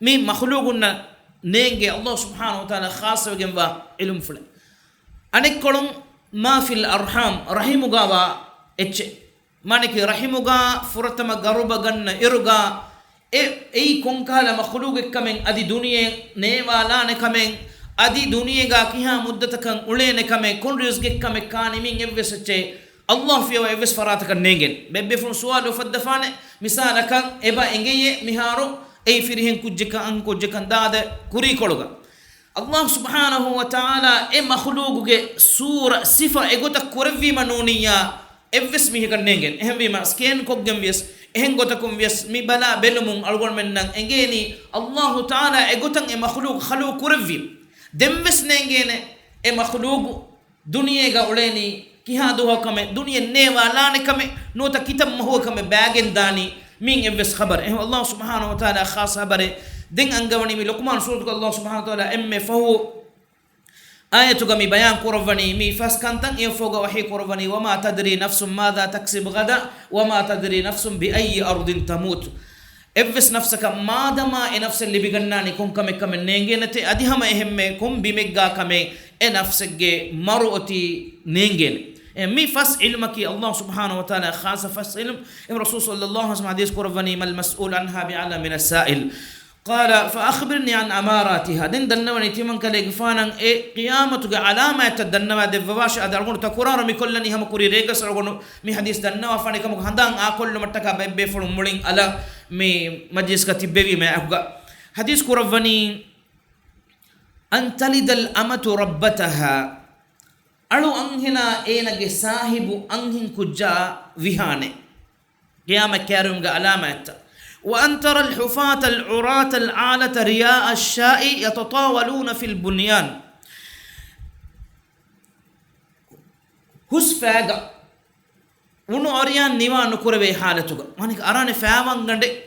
މި މަޚުލޫގުންނަށް ނޭނގޭ ﷲ ސުބްޙާނަހޫ ވަތަޢާލާ ޚާއްޞަވެގެންވާ ޢިލްމުފުޅެއް. އަނެއްކޮޅުން، ما في الأرحام، ރަޙިމުގާވާ އެއްޗެއް. މާނައަކީ ރަޙިމުގާ ފުރަތަމަ ގަރުބަ ގަންނަ އިރުގާ އެ، އެއީ ކޮންކަހަލަ މަޚުލޫގެއްކަމެއް، އަދި ދުނިޔެ ނޭވާލާނެ ކަމެއް، އަދި ދުނިޔޭގާ ކިހާ މުއްދަތަކަށް އުޅޭނެ ކަމެއް، ކޮން ރިޒްގެއްކަމެއް ކާނީ، މިއިން އެއްވެސް އެއްޗެއް ﷲ ފިޔަވާ އެއްވެސް ފަރާތަކަށް ނޭނގެން. ބޭބޭފުޅުން ސުވާލު އުފައްދަފާނެ، މިސާލަކަށް އެބަ އެނގެޔޭ މިހާރު އެއީ ފިރިހެން ކުއްޖެއްކަން، އަންހެން ކުއްޖެއްކަން ދާދަ ކުރީކޮޅުގަ. ﷲ ސުބްޙާނަހޫ ވަތަޢާލާ އެ މަޚުލޫގުގެ ސޫރަ، ސިފަ އެގޮތަށް ކުރެއްވީމަ ނޫނިއްޔާ، އެއްވެސް މީހަކަށް ނޭނގެން. އެހެންވީމަ، ސްކޭން ކޮށްގެން ވިޔަސް، އެހެން ގޮތަކުން ވިޔަސް، މި ބަލާ ބެލުމުން އަޅުގަނޑުމެންނަށް އެނގޭނީ، ﷲ ތަޢާލާ އެގޮތަށް އެ މަޚުލޫގު ޚަލްޤު ކުރެއްވީ. ދެންވެސް ނޭނގޭނެ އެ މަޚުލޫގު ދުނިޔޭގަ އުޅޭނީ ކިހާ ދުވަހު ކަމެއް، ދުނިޔެ ނޭވާލާނެ ކަމެއް ނުވަތަ ކިތައް މަހުގެ ކަމެއް ބާގެން ދާނީ، މިއިން އެއްވެސް ޚަބަރެއް. އެހެން ﷲ ސުބްޙާނަހޫ ވަތަޢާލާ ޚާއްޞަ ޚަބަރެއް. ދެން އަންގަވަނީ މި ލުޤްމާން ސޫރަތުގަ ﷲ ސުބްޙާނަހޫ ވަތަޢާލާ އެންމެ ފަހު އާޔަތުގަ މި ބަޔާން ކުރައްވަނީ މި ފަސް ކަންތައް. އެއަށްފަހުގަ ވަޙީ ކުރައްވަނީ، وما تدري نفس ماذا تكسب غدا وما تدري نفس بأي أرض تموت. އެއްވެސް ނަފްސަކަށް މާދަމާ އެ ނަފްސަށް ލިބިގަންނާނީ ކޮން ކަމެއް ކަމެއް ނޭނގޭނެތެ، އަދި ހަމަ އެހެންމެ ކޮން ބިމެއްގާ ކަމެއް އެ ނަފްސެއްގެ މަރު އޮތީ ނޭނގޭނެ. އެ މި ފަސް ޢިލްމަކީ ﷲ ސުބްޙާނަހޫ ވަތަޢާލާ ޚާއްޞަ ފަސް ޢިލްމު. އެ ރަސޫލު ޞައްލަﷲ ޢަލައިހި ވަސައްލަމަ ޙަދީޘް ކުރައްވަނީ، ما المسؤول عنها بأعلم من السائل. قال فأخبرني عن أماراتها. ދެން ދަންނަވަނީ ތިމަން ކަލޭގެފާނަށް އެ ޤިޔާމަތުގެ ޢަލާމާތްތައް ދަންނަވާ ދެއްވަވާށޭ. އަދި އަޅުގަނޑު ތަކުރާރު މިކޮށްލަނީ ހަމަ ކުރީ ރޭގަސް އަޅުގަނޑު މި ޙަދީޘް ދަންނަވާފާނެ ކަމުގަ ހަނދާން އާކޮށްލުމަށްޓަކާ ބޭބޭފުޅުން މުޅިން އަލަށް މި މަޖްލިސްގަ ތިއްބެވީމަ އެއަކުގަ. ޙަދީޘް ކުރައްވަނީ، أن تلد الأمة ربتها. އަޅު އަންހެނާ އޭނަގެ ސާހިބު އަންހެން ކުއްޖާ ވިހާނެ. ޤިޔާމަތް ކައިރިވުމުގެ ޢަލާމާތްތައް. وأن ترى الحفاة العراة العالة رعاء الشاء يتطاولون في البنيان. ހުސް ފައިގަ އުނު އޮރިޔާން ނިވާ ނުކުރެވޭ ޙާލަތުގަ. މާނައަކީ އަރާނެ ފައިވަންގަނޑެއް،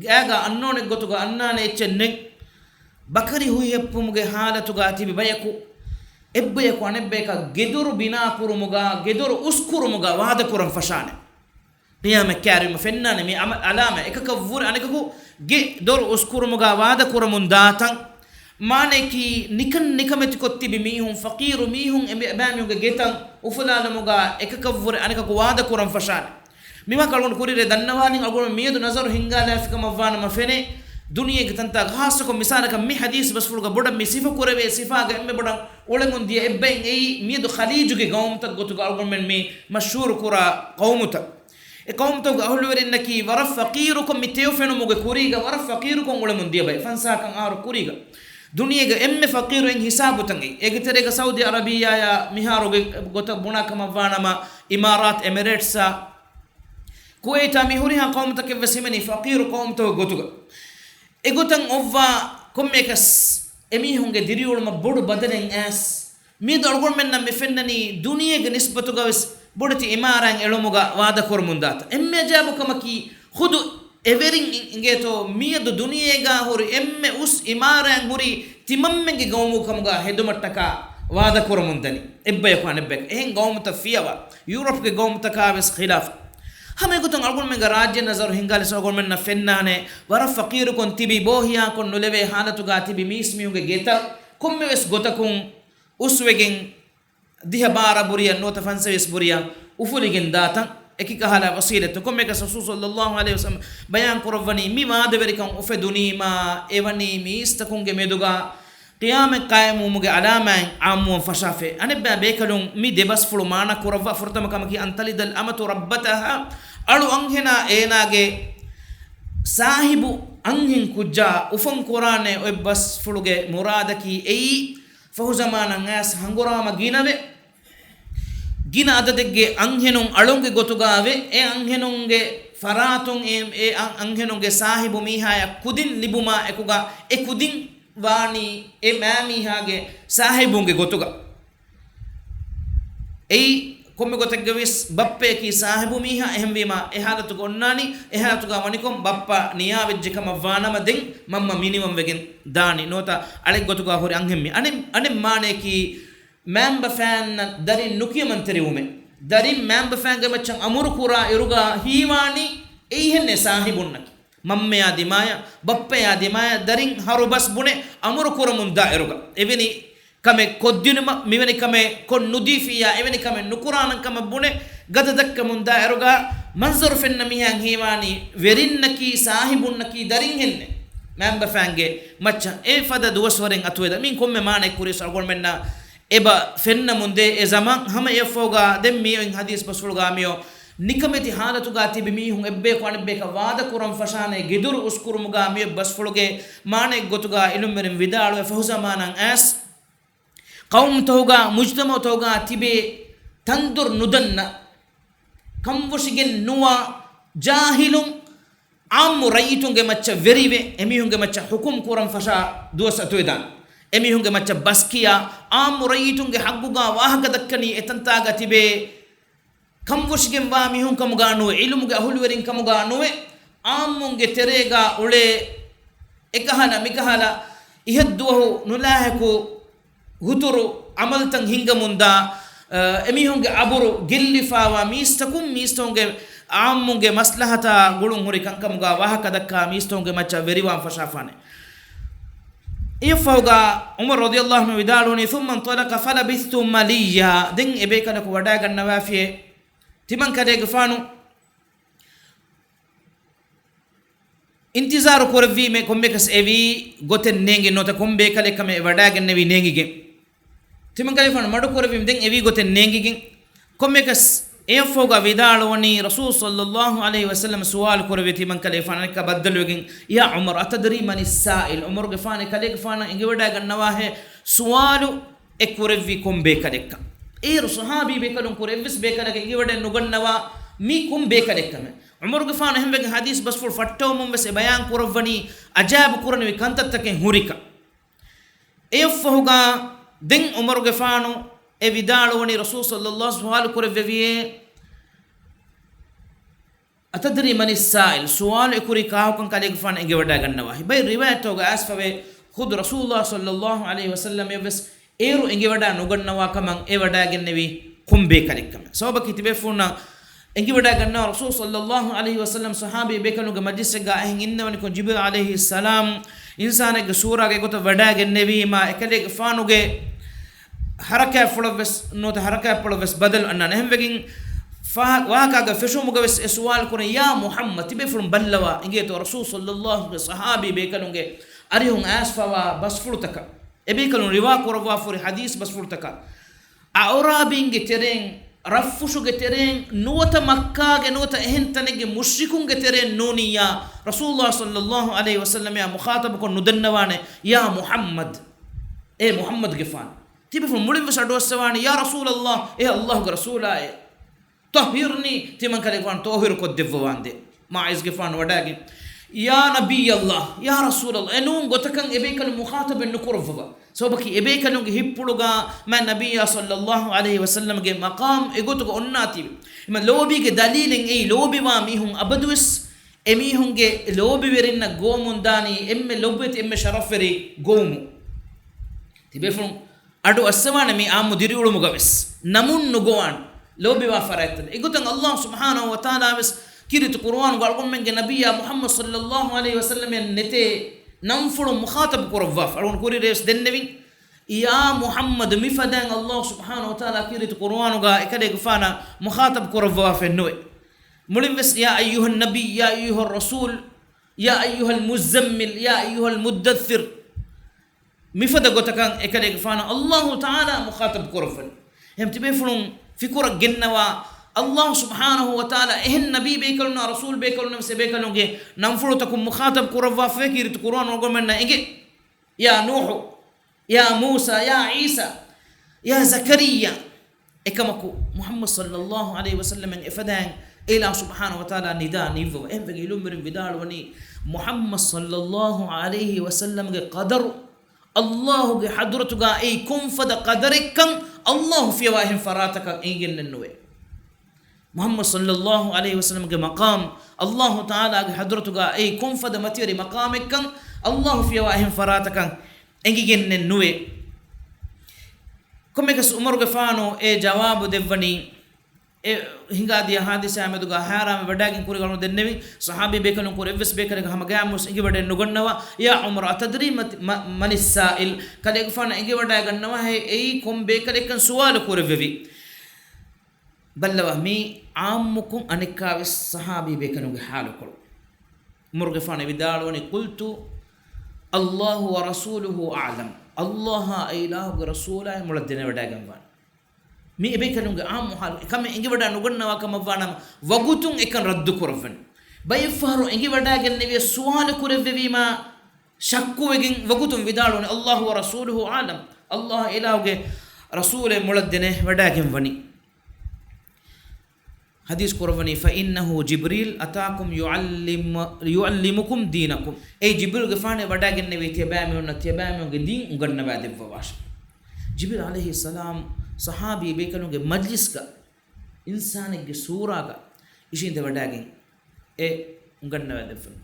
ގާގަ އަންނޯނެ ގޮތުގަ އަންނާނެ އެއްޗެއް ނެތް. ބަކަރި ހުއިހެއްޕުމުގެ ޙާލަތުގަ ތިބި ބަޔަކު. އެއްބަޔަކު އަނެއްބަޔަކަށް ގެދޮރު ބިނާކުރުމުގަ، ގެދޮރު އުސްކުރުމުގަ ވާދަކުރަން ފަށާނެ. ޤިޔާމަތް ކައިރިވުމަށް ފެންނާނެ މި އަމަ-، އަލާމަތް. އެކަކަށްވުރެ އަނެކަކު ގެ ދޮރު އުސްކުރުމުގަ ވާދަކުރަމުން ދާތަން. މާނަޔަކީ ނިކަން ނިކަމެތިކޮށް ތިބި މީހުން، ފަޤީރު މީހުން އެބަ-، އެބައިމީހުންގެ ގެތައް އުފުލާލުމުގަ އެކަކަށްވުރެ އަނެކަކު ވާދަކުރަން ފަށާނެ. މިވާ ކަޅުން ކުރިރޭ ދަންނަވާލިން އަޅުގަނޑު މިއަދު ނަޒަރު ހިންގާލާފިކަމަށްވާނަމަ ފެނޭ، ދުނިޔޭގެ ތަންތާ ޚާއްޞަކޮށް މިސާލަކަށް މި ޙަދީޘް ބަސްފުޅުގަ ބޮޑަށް މި ސިފަ ކުރެވޭ ސިފާގެ އެންމެ ބޮޑަށް އުޅެމުން ދިޔަ އެއްބައިން އެއީ މިއަދު ޚަލީޖުގެ ޤައުމުތައް ގޮތުގަ އަޅުގަނޑުމެން މި މަޝްހޫރު ކުރާ ޤައުމުތައް. އެ ޤައުމުތަކުގެ އަހުލުވެރިންނަކީ ވަރަށް ފަޤީރުކޮށް މި ތެޔޮ ފެނުމުގެ ކުރީގަ ވަރަށް ފަޤީރުކޮށް އުޅެމުން ދިޔަ ބައެއް ފަންސާކަން އަހަރު ކުރީގަ. ދުނިޔޭގެ އެންމެ ފަޤީރު އެއް ހިސާބުތައް އެއީ. އޭގެ ތެރޭގަ ސައުދީ އަރަބިއްޔާޔާ މިހާރުގެ ގޮތަށް ބުނާ ކަމަށްވާނަމަ އިމާރާތް އެމިރޭޓްސްއާ ކުވައިތާ މި ހުރިހާ ޤައުމުތަކެއްވެސް ހިމެނީ ފަޤީރު ޤައުމުތަކުގެ ގޮތުގަ. އެގޮތަށް އޮއްވާ ކޮންމެއަކަސް އެމީހުންގެ ދިރިއުޅުމަށް ބޮޑު ބަދަލެއް އައިސް، މިއަދު އަޅުގަނޑުމެންނަށް މި ފެންނަނީ ދުނިޔޭގެ ނިސްބަތުގަވެސް ބޮޑެތި އިމާރާތް އެޅުމުގަ ވާދަކުރަމުންދާތަން. އެންމެ އަޖައިބު ކަމަކީ، ޚުދު އެވެރިން އިނގޭތޯ މިއަދު ދުނިޔޭގަ ހުރި އެންމެ އުސް އިމާރާތް ހުރީ ތިމަންމެންގެ ގައުމު ކަމުގަ ހެދުމަށްޓަކާ ވާދަކުރަމުންދަނީ. އެއްބަޔަކު އަނެއްބަޔަކަށް. އެހެން ގައުމުތައް ފިޔަވާ، ޔޫރަޕްގެ ގައުމުތަކާވެސް ޚިލާފަށް. ހަމައެގޮތުން އަޅުގަނޑުމެންގެ ރާއްޖެ ނަޒަރު ހިންގާލި އަޅުގަނޑުމެންނަށް ފެންނާނެ، ވަރަށް ފަޤީރުކޮށް ތިބި، ބޯހިޔާކޮށް ނުލެވޭ ޙާލަތުގަ ތިބި މީސްމީހުންގެ ގެތައް ކޮންމެވެސް ގޮތަކުން އުސްވެގެން، ދިހަ ބާރަ ބުރިއަށް ނުވަތަ ފަންސަވީސް ބުރިއަށް އުފުލިގެން ދާތަން. އެކި ކަހަލަ ވަސީލަތު ކޮންމެއަކަސް ރަސޫލު ޞައްލައްލާހު ޢަލައިހި ވަސައްލަމަ ބަޔާން ކުރައްވަނީ، މި ވާދަވެރިކަން އުފެދުނީމާ، އެވަނީ މީސްތަކުންގެ މެދުގަ ޤިޔާމަތް ޤާއިމްވުމުގެ ޢަލާމާތް ޢާއްމުވަން ފަށާފައި. އަނެއްބައި ބޭކަލުން މި ދެބަސްފުޅު މާނަ ކުރައްވާ، ފުރަތަމަ ކަމަކީ، أن تلد الأمة ربتها، އަޅު އަންހެނާ އޭނާގެ ސާހިބު އަންހެން ކުއްޖާ އުފަން ކުރާނެ. އޮތް ބަސްފުޅުގެ މުރާދަކީ އެއީ، ފަހުޒަމާނަށް އައިސް ހަނގުރާމަ ގިނަވެ، ގިނަ އަދަދެއްގެ އަންހެނުން އަޅުންގެ ގޮތުގައިވެ، އެ އަންހެނުންގެ ފަރާތުން އެ، އެ އަން-، އަންހެނުންގެ ސާހިބު މީހާޔަށް ކުދިން ލިބުމާ އެކުގަ، އެ ކުދިން ވާނީ އެ މާމީހާގެ ސާހިބުންގެ ގޮތުގަ. އެއީ ކޮންމެ ގޮތެއްގަވެސް ބައްޕަޔަކީ ސާހިބު މީހާ، އެހެންވީމާ އެ ޙާލަތުގަ އޮންނާނީ، އެ ޙާލަތުގަ ވަނިކޮށް ބައްޕަ ނިޔާވެއްޖެ ކަމަށް ވާނަމަ، ދެން މަންމަ މިނިވަން ވެގެން ދާނީ، ނުވަތަ އަޅެއްގޮތުގަ ހުރި އަންހެންމީ. އަނެއް، އަނެއް މާނަޔަކީ، މައިންބަފައިންނަށް ދަރިން ނުކިޔަމަންތެރިވުމެއް. ދަރިން މައިންބަފައިންގެ މައްޗަށް އަމުރު ކުރާ އިރުގަ ހީވާނީ އެއީހެންނޭ ސާހިބުންނަކީ. މަންމަޔާ ދިމާޔަށް، ބައްޕަޔާ ދިމާޔަށް ދަރިން ހަރުބަސް ބުނެ އަމުރު ކުރަމުން ދާ އިރުގަ، އެވެނި ކަމެއް ކޮށްދިނުމަށް، މިވެނި ކަމެއް ކޮށް ނުދީފިއްޔާ، އެވެނި ކަމެއް ނުކުރާނަން ކަމަށް ބުނެ ގަދަ ދައްކަމުން ދާ އިރުގަ، މަންޒަރު ފެންނަ މީހާ ހީވާނީ ވެރިންނަކީ، ސާހިބުންނަކީ ދަރިންހެންނޭ. މައިންބަފައިންގެ މައްޗަށް އެ ފަދަ ދުވަސްވަރެއް އަތުވެދާ. މިއިން ކޮންމެ މާނައެއް ކުރިޔަސް އަޅުގަނޑުމެންނަށް އެބަ ފެންނަމުންދޭ އެ ޒަމާން ހަމަ އެއަށްފަހުގަ ދެން މިއޮތް ޙަދީޘް ބަސްފުޅުގަ މިއޮތް ނިކަމެތި ޙާލަތުގަ ތިބި މީހުން އެއްބަޔަކު އަނެއްބަޔަކަށް ވާދަކުރަން ފަށާނެ ގެދޮރު އުސްކުރުމުގަ މިއޮތް ބަސްފުޅުގެ މާނައެއްގޮތުގަ އިލްމުވެރިން ވިދާޅުވެ ފަހުޒަމާނަށް އައިސް ޤައުމުތަކުގަ މުޖްތަމަޢުތަކުގަ ތިބޭ ތަންދޮރު ނުދަންނަ ކަންފުށިގެން ނުވާ ޖާހިލުން ޢާއްމު ރައްޔިތުންގެ މައްޗަށް ވެރިވެ، އެމީހުންގެ މައްޗަށް ޙުކުމް ކުރަން ފަށާ ދުވަސް އަތުވެދާނެ. އެމީހުންގެ މައްޗަށް ބަސްކިޔާ، ޢާއްމު ރައްޔިތުންގެ ޙައްޤުގަ ވާހަކަ ދައްކަނީ އެތަންތާގަ ތިބޭ ކަންފުށިގެންވާ މީހުން ކަމުގަ ނުވެ، ޢިލްމުގެ އަހުލުވެރިން ކަމުގަ ނުވެ، ޢާއްމުންގެ ތެރޭގަ އުޅޭ އެކަހަލަ މިކަހަލަ އިހަށްދުވަހު ނުލާހިކު ހުތުރު ޢަމަލުތައް ހިންގަމުންދާ، އަ، އެމީހުންގެ އަބުރު ގެއްލިފައިވާ މީސްތަކުން، މީސްތަކުންގެ ޢާއްމުންގެ މަސްލަހަތާ ގުޅުން ހުރި ކަންކަމުގަ ވާހަކަ ދައްކާ މީސްތަކުންގެ މައްޗަށް ވެރިވާން ފަށާފާނެ. އެއަށްފަހުގަ ޢުމަރު ރަޟިޔަﷲ ޢަންހު ވިދާޅުވަނީ، ثم انطلق فلبثت مليا. ދެން އެބޭކަލަކު ވަޑައިގަންނަވާފިޔޭ. ތިމަން ކަލޭގެފާނު އިންތިޒާރު ކުރެއްވީމޭ، ކޮންމެކަސް އެވީ ގޮތެއް ނޭނގެ ނުވަތަ ކޮން ބޭކަލެއް ކަމެއް ވަޑައިގެންނެވީ ނޭނގިގެން. ތިމަން ކަލޭގެފާނު މަޑު ކުރެއްވީމަ ދެން އެވީ ގޮތެއް ނޭނގިގެން. ކޮންމެކަސް އެއަށްފަހުގަ ވިދާޅުވަނީ، ރަސޫލު ޞައްލައްލާހު ޢަލައިހި ވަސައްލަމަ ސުވާލު ކުރެއްވި ތިމަން ކަލޭގެފާނަށް އަނެއްކާ ބައްދަލުވެގެން، يا عمر أتدري من السائل؟ ޢުމަރުގެފާނޭ ކަލޭގެފާނަށް އެނގިވަޑައިގަންނަވާހޭ ސުވާލު އެ ކުރެއްވީ ކޮން ބޭކަލެއްކަން. އޭރު ޞަޙާބީ ބޭކަލުން ކުރެ އެއްވެސް ބޭކަލަކަށް އެނގިވަޑައެއް ނުގަންނަވާ މީ ކޮން ބޭކަލެއްކަމެއް. ޢުމަރުގެފާނު އެހެންވެގެން ޙަދީޘް ބަސްފުޅު ފައްޓަވަމުން ވެސް އެ ބަޔާން ކުރައްވަނީ އަޖާއިބު ކުރަނިވި ކަންތައްތަކެއް ހުރިކަން. އެއަށްފަހުގަ ދެން ޢުމަރުގެފާނު އެ ވިދާޅުވަނީ ރަސޫލު ޞައްލައްލާހު ސުވާލު ކުރެއްވެވިޔޭ، أتدري من السائل؟ ސުވާލު އެކުރީ ކާކުކަން ކަލޭގެފާނަށް އެނގިވަޑައިގަންނަވާހޭ. ބައެއް ރިވާޔަތްތަކުގަ އައިސްފަވޭ، ޚުދު ރަސޫލުﷲ ޞައްލައްލާހު ޢަލައިހި ވަސައްލަމަށްވެސް އޭރު އެނގިވަޑާ ނުގަންނަވާ ކަމަށް އެ ވަޑާގެންނެވީ ކޮން ބޭކަލެއްކަމެއް. ސަބަބަކީ ތިބޭފުޅުންނަށް އެނގިވަޑާގަންނަވާ ރަސޫލު ޞައްލައްލާހު ޢަލައިހި ވަސައްލަމް ޞަޙާބީ ބޭކަލުންގެ މަޖްލިސެއްގާ އެހެން އިންނަވަނިކޮށް، ޖިބްރީލް ޢަލައިހިއްސަލާމް އިންސާނެއްގެ ސޫރާގަ އެގޮތަށް ވަޑާގެންނެވީމާ، އެކަލޭގެފާނުގެ ޙަރަކާތްޕުޅަށްވެސް ނުވަތަ ޙަރަކާތްޕުޅަށްވެސް ބަދަލު އަންނާނެ. އެހެންވެގެން ފާ-، ވާހަކާގެ ފެށުމުގަވެސް އެ ސުވާލު ކުރި، ޔާ މުޙައްމަދު، ތިބޭފުޅުން ބައްލަވާ، އިނގޭތޯ ރަސޫލު ޞައްލައްލާހު ޢަލައިހި ވަސައްލަމްގެ ޞަޙާބީ ބޭކަލުންގެ އަރިހުން އައިސްފަވާ ބަސްފުޅުތަކަށް. އެބޭކަލުން ރިވާ ކުރައްވާފަހުރި ޙަދީޘް ބަސްފުޅުތަކަށް، އަޢުރާބީންގެ ތެރެއިން، ރަށްފުށުގެ ތެރެއިން، ނުވަތަ މައްކާގެ ނުވަތަ އެހެން ތަނެއްގެ މުޝްރިކުންގެ ތެރެއިން ނޫނިއްޔާ، ރަސޫލުﷲ ޞައްލައްލާހު ޢަލައިހި ވަސައްލަމައާ މުޚާޠަބުކޮށް ނުދަންނަވާނެ، ޔާ މުޙައްމަދު، އޭ މުޙައްމަދުގެފާނު. ތިބޭފުޅުން މުޅިންވެސް އަޑުއައްސަވާނެ، ޔާ ރަސޫލައްލާހް، އޭ ﷲގެ ރަސޫލާއޭ. ޠައްހިރްނީ، ތިމަންކަލޭގެފާނު ޠާހިރު ކޮށްދެއްވަވާނދޭ. މާޢިޒްގެފާނު ވަޑާގެން، ޔާ ނަބިއްޔައްލާހް، ޔާ ރަސޫލައްލާހް، އެނޫން ގޮތަކަށް އެބޭކަލުން މުޚާޠަބެއް ނުކުރައްވަވާ. ސަބަބަކީ އެބޭކަލުންގެ ހިތްޕުޅުގަ މާތް ނަބިއްޔާ ޞައްލައްލާހު ޢަލައިހި ވަސައްލަމްގެ މަޤާމް އެގޮތުގަ އޮންނާތީވެ. އެމަ ލޯބީގެ ދަލީލެއް އެއީ، ލޯބިވާ މީހުން އަބަދުވެސް އެމީހުންގެ ލޯބިވެރިންނަށް ގޮވަމުންދާނީ އެންމެ ލޮބުވެތި، އެންމެ ޝަރަފްވެރި ގޮވުމުން. ތިބޭފުޅުން އަޑު އައްސަވާނެ މި ޢާއްމު ދިރިއުޅުމުގަވެސް ނަމުން ނުގޮވާން ލޯބިވާ ފަރާތްތައް. އެގޮތަށް ﷲ ސުބްޙާނަހޫ ވަތަޢާލާ ވެސް ކީރިތި ޤުރުއާނުގަ އަޅުގަނޑުމެންގެ ނަބިއްޔާ މުޙައްމަދު ޞައްލައްލާހު ޢަލައިހި ވަސައްލަމަށް ނެތޭ ނަންފުޅުން މުޚާޠަބު ކުރައްވާފަ. އަޅުގަނޑު ކުރިއަރައިވެސް ދެންނެވިން، ޔާ މުޙައްމަދު، މިފަދައިން ﷲ ސުބްޙާނަހޫ ވަތަޢާލާ ކީރިތި ޤުރުއާނުގަ އެކަލޭގެފާނަށް މުޚާޠަބު ކުރައްވާފައެއްނުވޭ. މުޅިންވެސް، ޔާ އައްޔުހައް ނަބިއްޔު، ޔާ އައްޔުހައް ރަސޫލު، ޔާ އައްޔުހަލް މުއްޒައްމިލް، ޔާ އައްޔުހަލް މުއްދައްސިރް. މިފަދަ ގޮތަކަށް އެކަލޭގެފާނަށް ﷲ ތަޢާލާ މުޚާޠަބު ކުރައްވަނީ. އެހެން ތިބޭފުޅުން ފިކުރަށް ގެންނަވާ، ﷲ ސުބްޙާނަހޫ ވަތަޢާލާ އެހެން ނަބީ ބޭކަލުންނާ ރަސޫލު ބޭކަލުންނަށް ވެސް އެބޭކަލުންގެ ނަންފުޅުތަކުން މުޚާޠަބު ކުރައްވާފައޭ ކީރިތި ޤުރުއާނު އަޅުގަނޑުމެންނަށް އެނގޭ. ޔާ ނޫޙު، ޔާ މޫސާ، ޔާ ޢީސާ، ޔާ ޒަކަރިއްޔާ. އެކަމަކު، މުޙައްމަދު ޞައްލައްލާހު ޢަލައިހި ވަސައްލަމަށް އެފަދައިން އެއިލާހު ސުބްޙާނަހޫ ވަތަޢާލާ ނިދާ ނިއްވަވަ. އެހެންވެގެން ޢިލްމުވެރިން ވިދާޅުވަނީ، މުޙައްމަދު ޞައްލައްލާހު ޢަލައިހި ވަސައްލަމްގެ ޤަދަރު، ﷲގެ ޙަޟްރަތުގަ އެއީ ކޮންފަދަ ޤަދަރެއްކަން ﷲ ފިޔަވާ އެހެން ފަރާތަކަށް އެނގިގެންނެއްނުވޭ. މުޙައްމަދު ޞައްލައްލާހު ޢަލައިހި ވަސައްލަމްގެ މަޤާމް، ﷲ ތަޢާލާގެ ޙަޟްރަތުގަ އެއީ ކޮންފަދަ މަތިވެރި މަޤާމެއްކަން ﷲ ފިޔަވާ އެހެން ފަރާތަކަށް އެނގިގެންނެއް ނުވޭ. ކޮންމެއަކަސް ޢުމަރުގެފާނު އެ ޖަވާބު ދެއްވަނީ، އެ ހިނގާދިޔަ ޙާދިސާއާ މެދުގަ ހައިރާންވެ ވަޑާގެން ކުރި ގަނޑު ދެންނެވި ޞަޙާބީ ބޭކަލުން ކުރެ އެއްވެސް ބޭކަލެއްގެ ހަމަގައިމުވެސް އެނގިވަޑައެއް ނުގަންނަވާ. ޔާ ޢުމަރު، އަތަދްރީ މަތި-، މަ-، މަނިއްސާއިލް؟ ކަލޭގެފާނަށް އެނގިވަޑައިގަންނަވާހޭ އެއީ ކޮން ބޭކަލެއްކަން ސުވާލު ކުރެއްވެވި. ބައްލަވާ، މީ ޢާއްމުކޮށް އަނެއްކާވެސް ޞަޙާބީ ބޭކަލުންގެ ޙާލުކޮޅު. ޢުމަރުގެފާނު ވިދާޅުވަނީ، قلت الله ورسوله أعلم، ﷲއާ އެއިލާހުގެ ރަސޫލާއޭ މޮޅަށް ދެނެވަޑައިގަންވާނެ. މީ އެބޭކަލުންގެ ޢާއްމު ޙާލު. އެކަމެއް އެނގިވަޑާ ނުގަންނަވާ ކަމަށްވާނަމަ، ވަގުތުން އެކަން ރައްދު ކުރައްވަން. ބައެއްފަހަރު އެނގިވަޑާގެންނެވިޔަސް ސުވާލު ކުރެއްވެވީމާ، ޝައްކުވެގެން ވަގުތުން ވިދާޅުވަނީ، الله ورسوله أعلم، ﷲއާ އެއިލާހުގެ ރަސޫލޭ މޮޅަށް ދެނެވަޑައިގެންވަނީ. ޙަދީޘް ކުރައްވަނީ، فإنه جبريل أتاكم يعلم، يعلمكم دينكم. އެއީ ޖިބްރީލްގެފާނޭ ވަޑައިގެންނެވީ ތިޔަބައިމީހުންނަށް ތިޔަބައިމީހުންގެ ދީން އުނގަންނަވައިދެއްވަވާށޭ. ޖިބްރީލް ޢަލައިހިއްސަލާމް ޞަޙާބީ ބޭކަލުންގެ މަޖްލިސްގަ އިންސާނެއްގެ ސޫރާގަ އިށީނދެވަޑައިގެން އެ އުނގަންނަވައިދެއްވަނީ.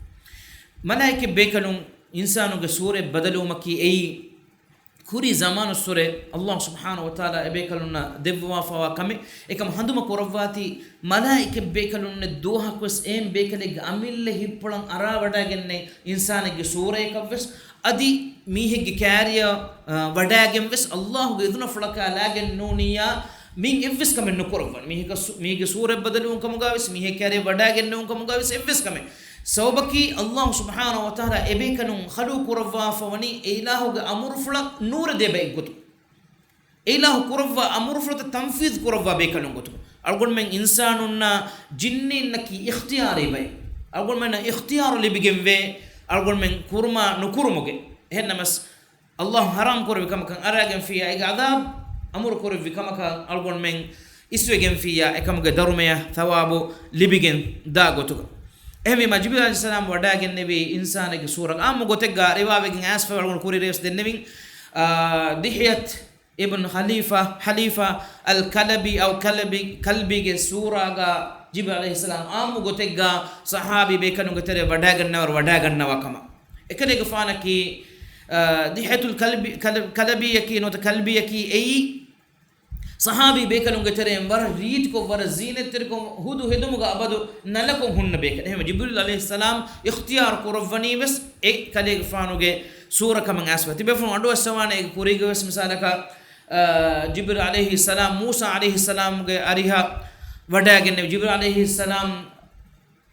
މަލާއިކަ ބޭކަލުން އިންސާނުގެ ސޫރަތް ބަދަލުވުމަކީ އެއީ ކުރީ ޒަމާނުއްސުރެ ﷲ ސުބްޙާނަހޫ ވަތަޢާލާ އެބޭކަލުންނަށް ދެއްވަވާފައިވާ ކަމެއް. އެކަމަށް ހަނދުމަ ކުރައްވާތީ، މަލާއިކަ ބޭކަލުންނެއް ދުވަހަކުވެސް އެހެން ބޭކަލެއްގެ އަމިއްލަ ހިތްޕުޅަށް އަރާވަޑައިގެންނެވި އިންސާނެއްގެ ސޫރަޔަކަށްވެސް އަދި މީހެއްގެ ކާރިޔަށް، އަ، ވަޑައިގެންވެސް ﷲގެ އިޒުނަފުޅަކާ ލާގެން ނޫނިއްޔާ މިއިން އެއްވެސް ކަމެއް ނުކުރައްވަން. މީހެއްގެ ސު-، މީގެ ސޫރަތް ބަދަލުވުން ކަމުގަވެސް، މީހެއް ކާރިޔަށް ވަޑައިގެންނެވުން ކަމުގަވެސް އެއްވެސް ކަމެއް. ސަބަބަކީ ﷲ ސުބްޙާނަހޫ ވަތަޢާލާ އެބޭކަލުން ޚަލްޤު ކުރައްވާފަވަނީ އެއިލާހުގެ އަމުރުފުޅަށް ނޫރެދޭ ބައެއްގޮތުން. އެއިލާހު ކުރައްވާ އަމުރުފުޅުތައް ތަންފީޒު ކުރައްވާ ބޭކަލުން ގޮތުގަ. އަޅުގަނޑުމެން އިންސާނުންނާ ޖިންނީންނަކީ އިޚްތިޔާރީ ބައެއް. އަޅުގަނޑުމެންނަށް އިޚްތިޔާރު ލިބިގެންވޭ، އަޅުގަނޑުމެން ކުރުމާ ނުކުރުމުގެ. އެހެންނަމަސް، ﷲ ޙަރާމް ކުރެއްވި ކަމަކަށް އަރާގެންފިއްޔާ، އޭގެ ޢަޛާބު އަމުރު ކުރެއްވި ކަމަކަށް އަޅުގަނޑުމެން އިސްވެގެންފިއްޔާ، އެކަމުގެ ދަރުމަޔަށް ޘަވާބު ލިބިގެން ދާ ގޮތުގަ. އެހެންވީމާ، ޖިބްރީލް ޢަލައިހިއްސަލާމް ވަޑައިގެންނެވީ އިންސާނެއްގެ ސޫރަތް. ޢާއްމު ގޮތެއްގަ ރިވާވެގެން އައިސްފަވާ އަޅުގަނޑު ކުރިއަރައިވެސް ދެންނެވިން، އާ، ދިޙްޔަތު އިބްނު ޚަލީފާ، ޚަލީފާ އަލް ކަލްބީ އައު ކަލްބީ، ކަލްބީގެ ސޫރާގަ ޖިބްރީލް ޢަލައިހިއްސަލާމް ޢާއްމު ގޮތެއްގަ ޞަޙާބީ ބޭކަލުންގެ ތެރެ ވަޑައިގަންނަވަރު ވަޑައިގަންނަވާ ކަމަށް. އެކަލޭގެފާނަކީ އާ، ދިހްޔަތުލް ކަލްބި، ކަލަ-، ކަލަބީއަކީ ނުވަތަ ކަލްބީއަކީ އެއީ ޞަޙާބީ ބޭކަލުންގެ ތެރެއިން ވަރަށް ރީތިކޮށް، ވަރަށް ޒީނަތްތެރިކޮށް، ހުދު ހެދުމުގަ އަބަދު ނަލަކޮށް ހުންނަ ބޭކަލެއް. އެހެންވެ، ޖިބްރީލް ޢަލައިހިއްސަލާމް އިޚްތިޔާރު ކުރައްވަނީ ވެސް އެ ކަލޭގެފާނުގެ ސޫރަ ކަމަށް އައިސްފަ. ތިބޭފުޅުން އަޑުއައްސަވާނެ އޭގެ ކުރީގަ ވެސް މިސާލަކަށް، އާ، ޖިބްރީލް ޢަލައިހިއްސަލާމް މޫސާ ޢަލައިހިއްސަލާމްގެ އަރިހަށް ވަޑައިގެންނެވި. ޖިބްރީލް ޢަލައިހިއްސަލާމް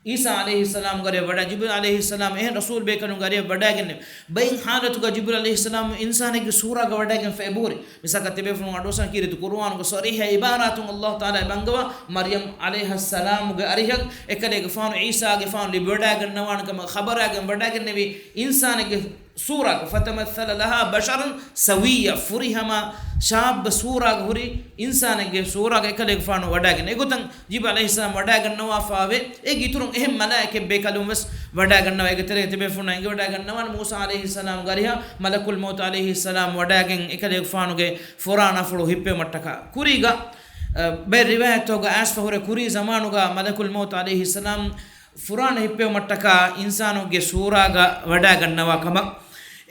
ޢީސާ ޢަލައިހިއްސަލާމްގެ އަރިހަށް ވަޑައި، ޖިބްރީލް ޢަލައިހިއްސަލާމް އެހެން ރަސޫލް ބޭކަލުންގެ އަރިހަށް ވަޑައިގެންނެވި. ބައިން ޙާލަތުގަ ޖިބްރީލް ޢަލައިހިއްސަލާމް އިންސާނެއްގެ ސޫރާގަ ވަޑައިގެންފަ އެބަހުރި. މިސާލަކަށް ތިބޭފުޅުން އަޑުއައްސަން ކީރިތި ޤުރުއާނުގެ ޞަރީޙަ ޢިބާރާތުން ﷲ ތަޢާލާ އެބަ އަންގަވާ، މަރްޔަމް ޢަލައިހައްސަލާމުގެ އަރިހަށް އެކަލޭގެފާނު ޢީސާގެފާނު ލިބިވަޑައިގަންނަވާނެ ކަމަށް ޚަބަރާގެން ވަޑައިގެންނެވި އިންސާނެއްގެ ސޫރާގަ، ފަތަމައްސަލަ ލަހާ ބަޝަރަން ސަވިއްޔާ، ފުރިހަމަ ޝާއްބަ ސޫރާގަ ހުރި އިންސާނެއްގެ ސޫރާގަ އެކަލޭގެފާނު ވަޑައިގެން. އެގޮތަށް ޖިބްރީލް ޢަލައިހިއްސަލާމް ވަޑައިގަންނަވާފާވޭ. އޭގެ އިތުރުން އެހެން މަލާއިކަތް ބޭކަލުން ވެސް ވަޑައިގަންނަވާ. އޭގެ ތެރޭގަ ތިބޭފުޅުންނަށް އެނގިވަޑައިގަންނަވާނެ މޫސާ ޢަލައިހިއްސަލާމްގެ އަރިހަށް މަލަކުލް މައުތު ޢަލައިހިއްސަލާމް ވަޑައިގެން އެކަލޭގެފާނުގެ ފުރާނަފުޅު ހިއްޕެވުމަށްޓަކާ. ކުރީގަ، އަ، ބައެއް ރިވާޔަތްތަކުގަ އައިސްފަ ހުރެ ކުރީ ޒަމާނުގަ މަލަކުލް މައުތު ޢަލައިހިއްސަލާމް ފުރާނަ ހިއްޕެވުމަށްޓަކާ އިންސާނެއްގެ ސޫރާގަ ވަޑައިގަންނަވާ ކަމަށް.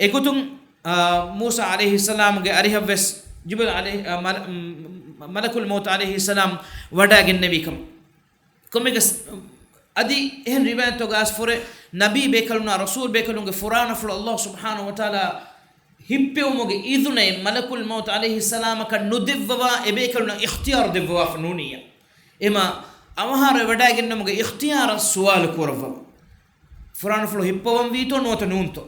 އެގޮތުން، އާ، މޫސާ ޢަލައިހިއްސަލާމްގެ އަރިހަށްވެސް ޖިބްރީލް ޢަލައި-، އާ، މަލަ-، މަ-، މަލަކުލް މައުތު ޢަލައިހިއްސަލާމް ވަޑައިގެންނެވީ ކަމަށް. ކޮންމެއަކަސް، އަދި އެހެން ރިވާޔަތްތަކުގަ އައިސްފަ ހުރެ ނަބީ ބޭކަލުންނާ ރަސޫލް ބޭކަލުންގެ ފުރާނަފުޅު ﷲ ސުބްޙާނަހޫ ވަތަޢާލާ ހިއްޕެވުމުގެ އިޒުނައެއް މަލަކުލް މައުތު ޢަލައިހިއްސަލާމަކަށް ނުދެއްވަވާ އެބޭކަލުންނަށް އިޚްތިޔާރު ދެއްވަވާފަ ނޫނިއްޔާ. އެމަ އަވަހާރަވެ ވަޑައިގެންނެވުމުގެ އިޚްތިޔާރަށް ސުވާލު ކުރައްވަވާ. ފުރާނަފުޅު ހިއްޕަވަންވީތޯ ނުވަތަ ނޫންތޯ؟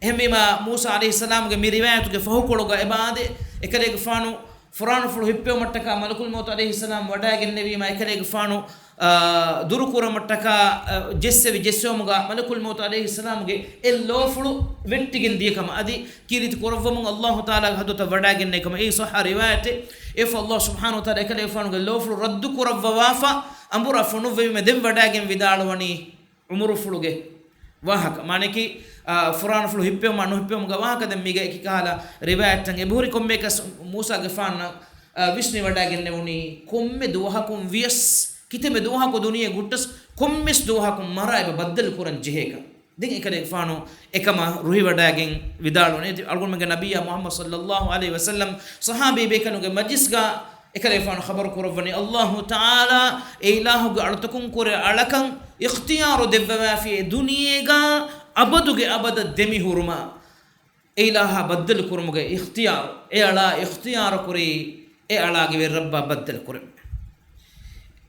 އެހެންވީމާ، މޫސާ ޢަލައިހިއްސަލާމްގެ މި ރިވާޔަތުގެ ފަހުކޮޅުގަ އެބައާދޭ، އެކަލޭގެފާނު ފުރާނަފުޅު ހިއްޕެވުމަށްޓަކާ މަލަކުލް މައުތު ޢަލައިހިއްސަލާމް ވަޑައިގެންނެވީމާ، އެކަލޭގެފާނު، އާ، ދުރުކުރުމަށްޓަކާ، އާ، ޖެއްސެވި، ޖެއްސެވުމުގަ މަލަކުލް މައުތު ޢަލައިހިއްސަލާމްގެ އެއް ލޯފުޅު ވެއްޓިގެން ދިޔަ ކަމަށް، އަދި ކީރިތި ކުރައްވަމުން ﷲ ތަޢާލާގެ ޙަޟްރަތަށް ވަޑައިގެންނެވި ކަމަށް. އެއީ ޞައްޙަ ރިވާޔަތެއް. އެފަ ﷲ ސުބްޙާނަހޫ ވަތަޢާލާ އެކަލޭގެފާނުގެ ލޯފުޅު ރައްދު ކުރައްވަވާފަ، އަނބުރާ ފޮނުއްވެވީމަ ދެން ވަޑައިގެން ވިދާޅުވަނީ ޢުމުރުފުޅުގެ ވާހަކަ. މާނައަކީ، އާ، ފުރާނަފުޅު ހިއްޕެވުމާ ނުހިއްޕެވުމުގެ ވާހަކަ ދެން މީގަ އެކި ކަހަލަ ރިވާޔަތްތައް އެބަހުރި. ކޮންމެއަކަސް މޫސާގެފާނަށް، އާ، ވިސްނިވަޑައިގެންނެވުނީ ކޮންމެ ދުވަހަކުން ވިޔަސް، ކިތަންމެ ދުވަހަކު ދުނިޔެ ހުއްޓަސް ކޮންމެސް ދުވަހަކުން މަރާ އެބަ ބައްދަލު ކުރަން ޖެހޭކަން. ދެން އެކަލޭގެފާނު އެކަމަށް ރުހިވަޑައިގެން ވިދާޅުވަނީ. އަޅުގަނޑުމެންގެ ނަބިއްޔާ މުޙައްމަދު ޞައްލައްލާހު ޢަލައިހި ވަސައްލަމް ޞަޙާބީ ބޭކަލުންގެ މަޖިލިސްގަ އެކަލޭގެފާނު ޚަބަރު ކުރައްވަނީ، ﷲ ތަޢާލާ އެ އިލާހުގެ އަޅުތަކުން ކުރެ އަޅަކަށް އިޚްތިޔާރު ދެއްވަވާފި އެ ދުނިޔޭގަ އަބަދުގެ އަބަދަށް ދެމިހުރުމަށް. އެ އިލާހާ ބައްދަލު ކުރުމުގެ އިޚްތިޔާރު، އެ އަޅާ އިޚްތިޔާރު ކުރީ، އެ އަޅާގެ ވެރި ރައްބާ ބައްދަލު ކުރެވުމެވެ.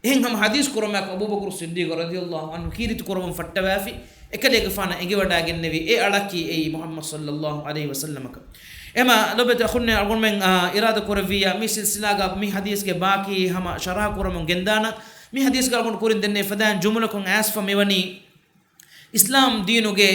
އެހެން ހަމަ ޙަދީޘް ކުރުމާއެކު އަބޫބަކުރު ޞިއްދީޤު ރަޟިޔައްލާހު ޢަންހު ކީރިތި ކުރަވަން ފައްޓަވާފި، އެކަލޭގެފާނަށް އެނގިވަޑައިގެންނެވި އެ އަޅަކީ އެއީ މުޙައްމަދު ޞައްލައްލާހު ޢަލައިހި ވަސައްލަމަކަށް. އެމަ ލޮބެތި އަޚުންނޭ އަޅުގަނޑުމެން، އާ، އިރާދަ ކުރެއްވިއްޔާ މި ސިލްސިލާގަ މި ޙަދީޘްގެ ބާކީ ހަމަ ޝަރަޙަ ކުރަމުން ގެންދާނަން. މި ޙަދީޘްގަ އަޅުގަނޑު ކުރިން ދެންނެވި ފަދައިން ޖުމުލަކޮށް އައިސްފަ މިވަނީ، އިސްލާމް ދީނުގެ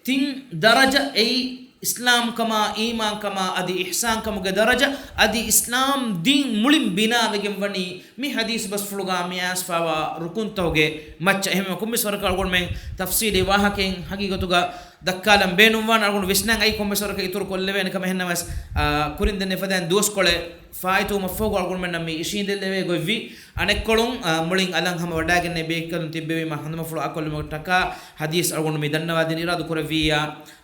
ތިން ދަރަޖަ އެއީ، އިސްލާމްކަމާ، އީމާންކަމާ، އަދި އިޙްސާންކަމުގެ ދަރަޖަ، އަދި އިސްލާމް ދީން މުޅިން ބިނާވެގެން ވަނީ މި ޙަދީޘް ބަސްފުޅުގަ މި އައިސްފާވާ ރުކުންތަކުގެ މައްޗަށް. އެހެންވެ، ކޮންމެސް ވަރަކަށް އަޅުގަނޑުމެން ތަފްޞީލީ ވާހަކައިން ހަގީގަތުގަ ދައްކާލަން ބޭނުންވާނެ. އަޅުގަނޑު ވިސްނަން އައީ ކޮންމެސް ވަރަކަށް އިތުރު ކޮށްލެވޭނެ ކަމަށް. އެހެންނަމަވެސް، އާ، ކުރިން ދެންނެވި ފަދައިން ދުވަސްކޮޅެއް ފާއިތުވުމަށްފަހު އަޅުގަނޑުމެންނަށް މި އިށީނދެލެވޭ ގޮތްވީ. އަނެއްކޮޅުން، އާ، މުޅިން އަލަށް ހަމަ ވަޑައިގެންނެވި ބޭކަލުން ތިއްބެވީމަ ހަނދުމަފުޅު އަޅުކޮށްލުމަށްޓަކާ ޙަދީޘް އަޅުގަނޑު މި ދަންނަވާދިން. އިރާދަ ކުރެއްވިއްޔާ،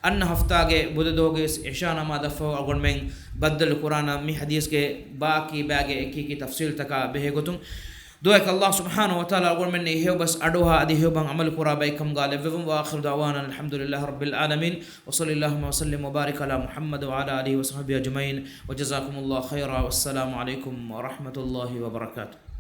އަންނަ ހަފްތާގެ ބުދަ ދުވަހުގެ ވެސް އިޝާ ނަމާދަށްފަހު އަޅުގަނޑުމެން ބައްދަލު ކުރާނަން. މި ޙަދީޘްގެ ބާކީ ބައިގެ އެކިއެކި ތަފްޞީލްތަކާ ބެހޭގޮތުން ދުޢައެއް. ﷲ ސުބްޙާނަހޫ ވަތަޢާލާ އަޅުގަނޑުމެންނަށް އެހެޔޮބަސް އަޑުއަހާ އަދި އެހެޔޮބަހަށް ޢަމަލު ކުރާ ބައެއްކަމުގަ ލެއްވެވުން. وآخر دعوانا أن الحمد لله رب العالمين، وصلى اللهم وسلم وبارك على محمد وعلى آله وصحبه أجمعين، وجزاكم الله خيرا، والسلام عليكم ورحمة الله وبركاته.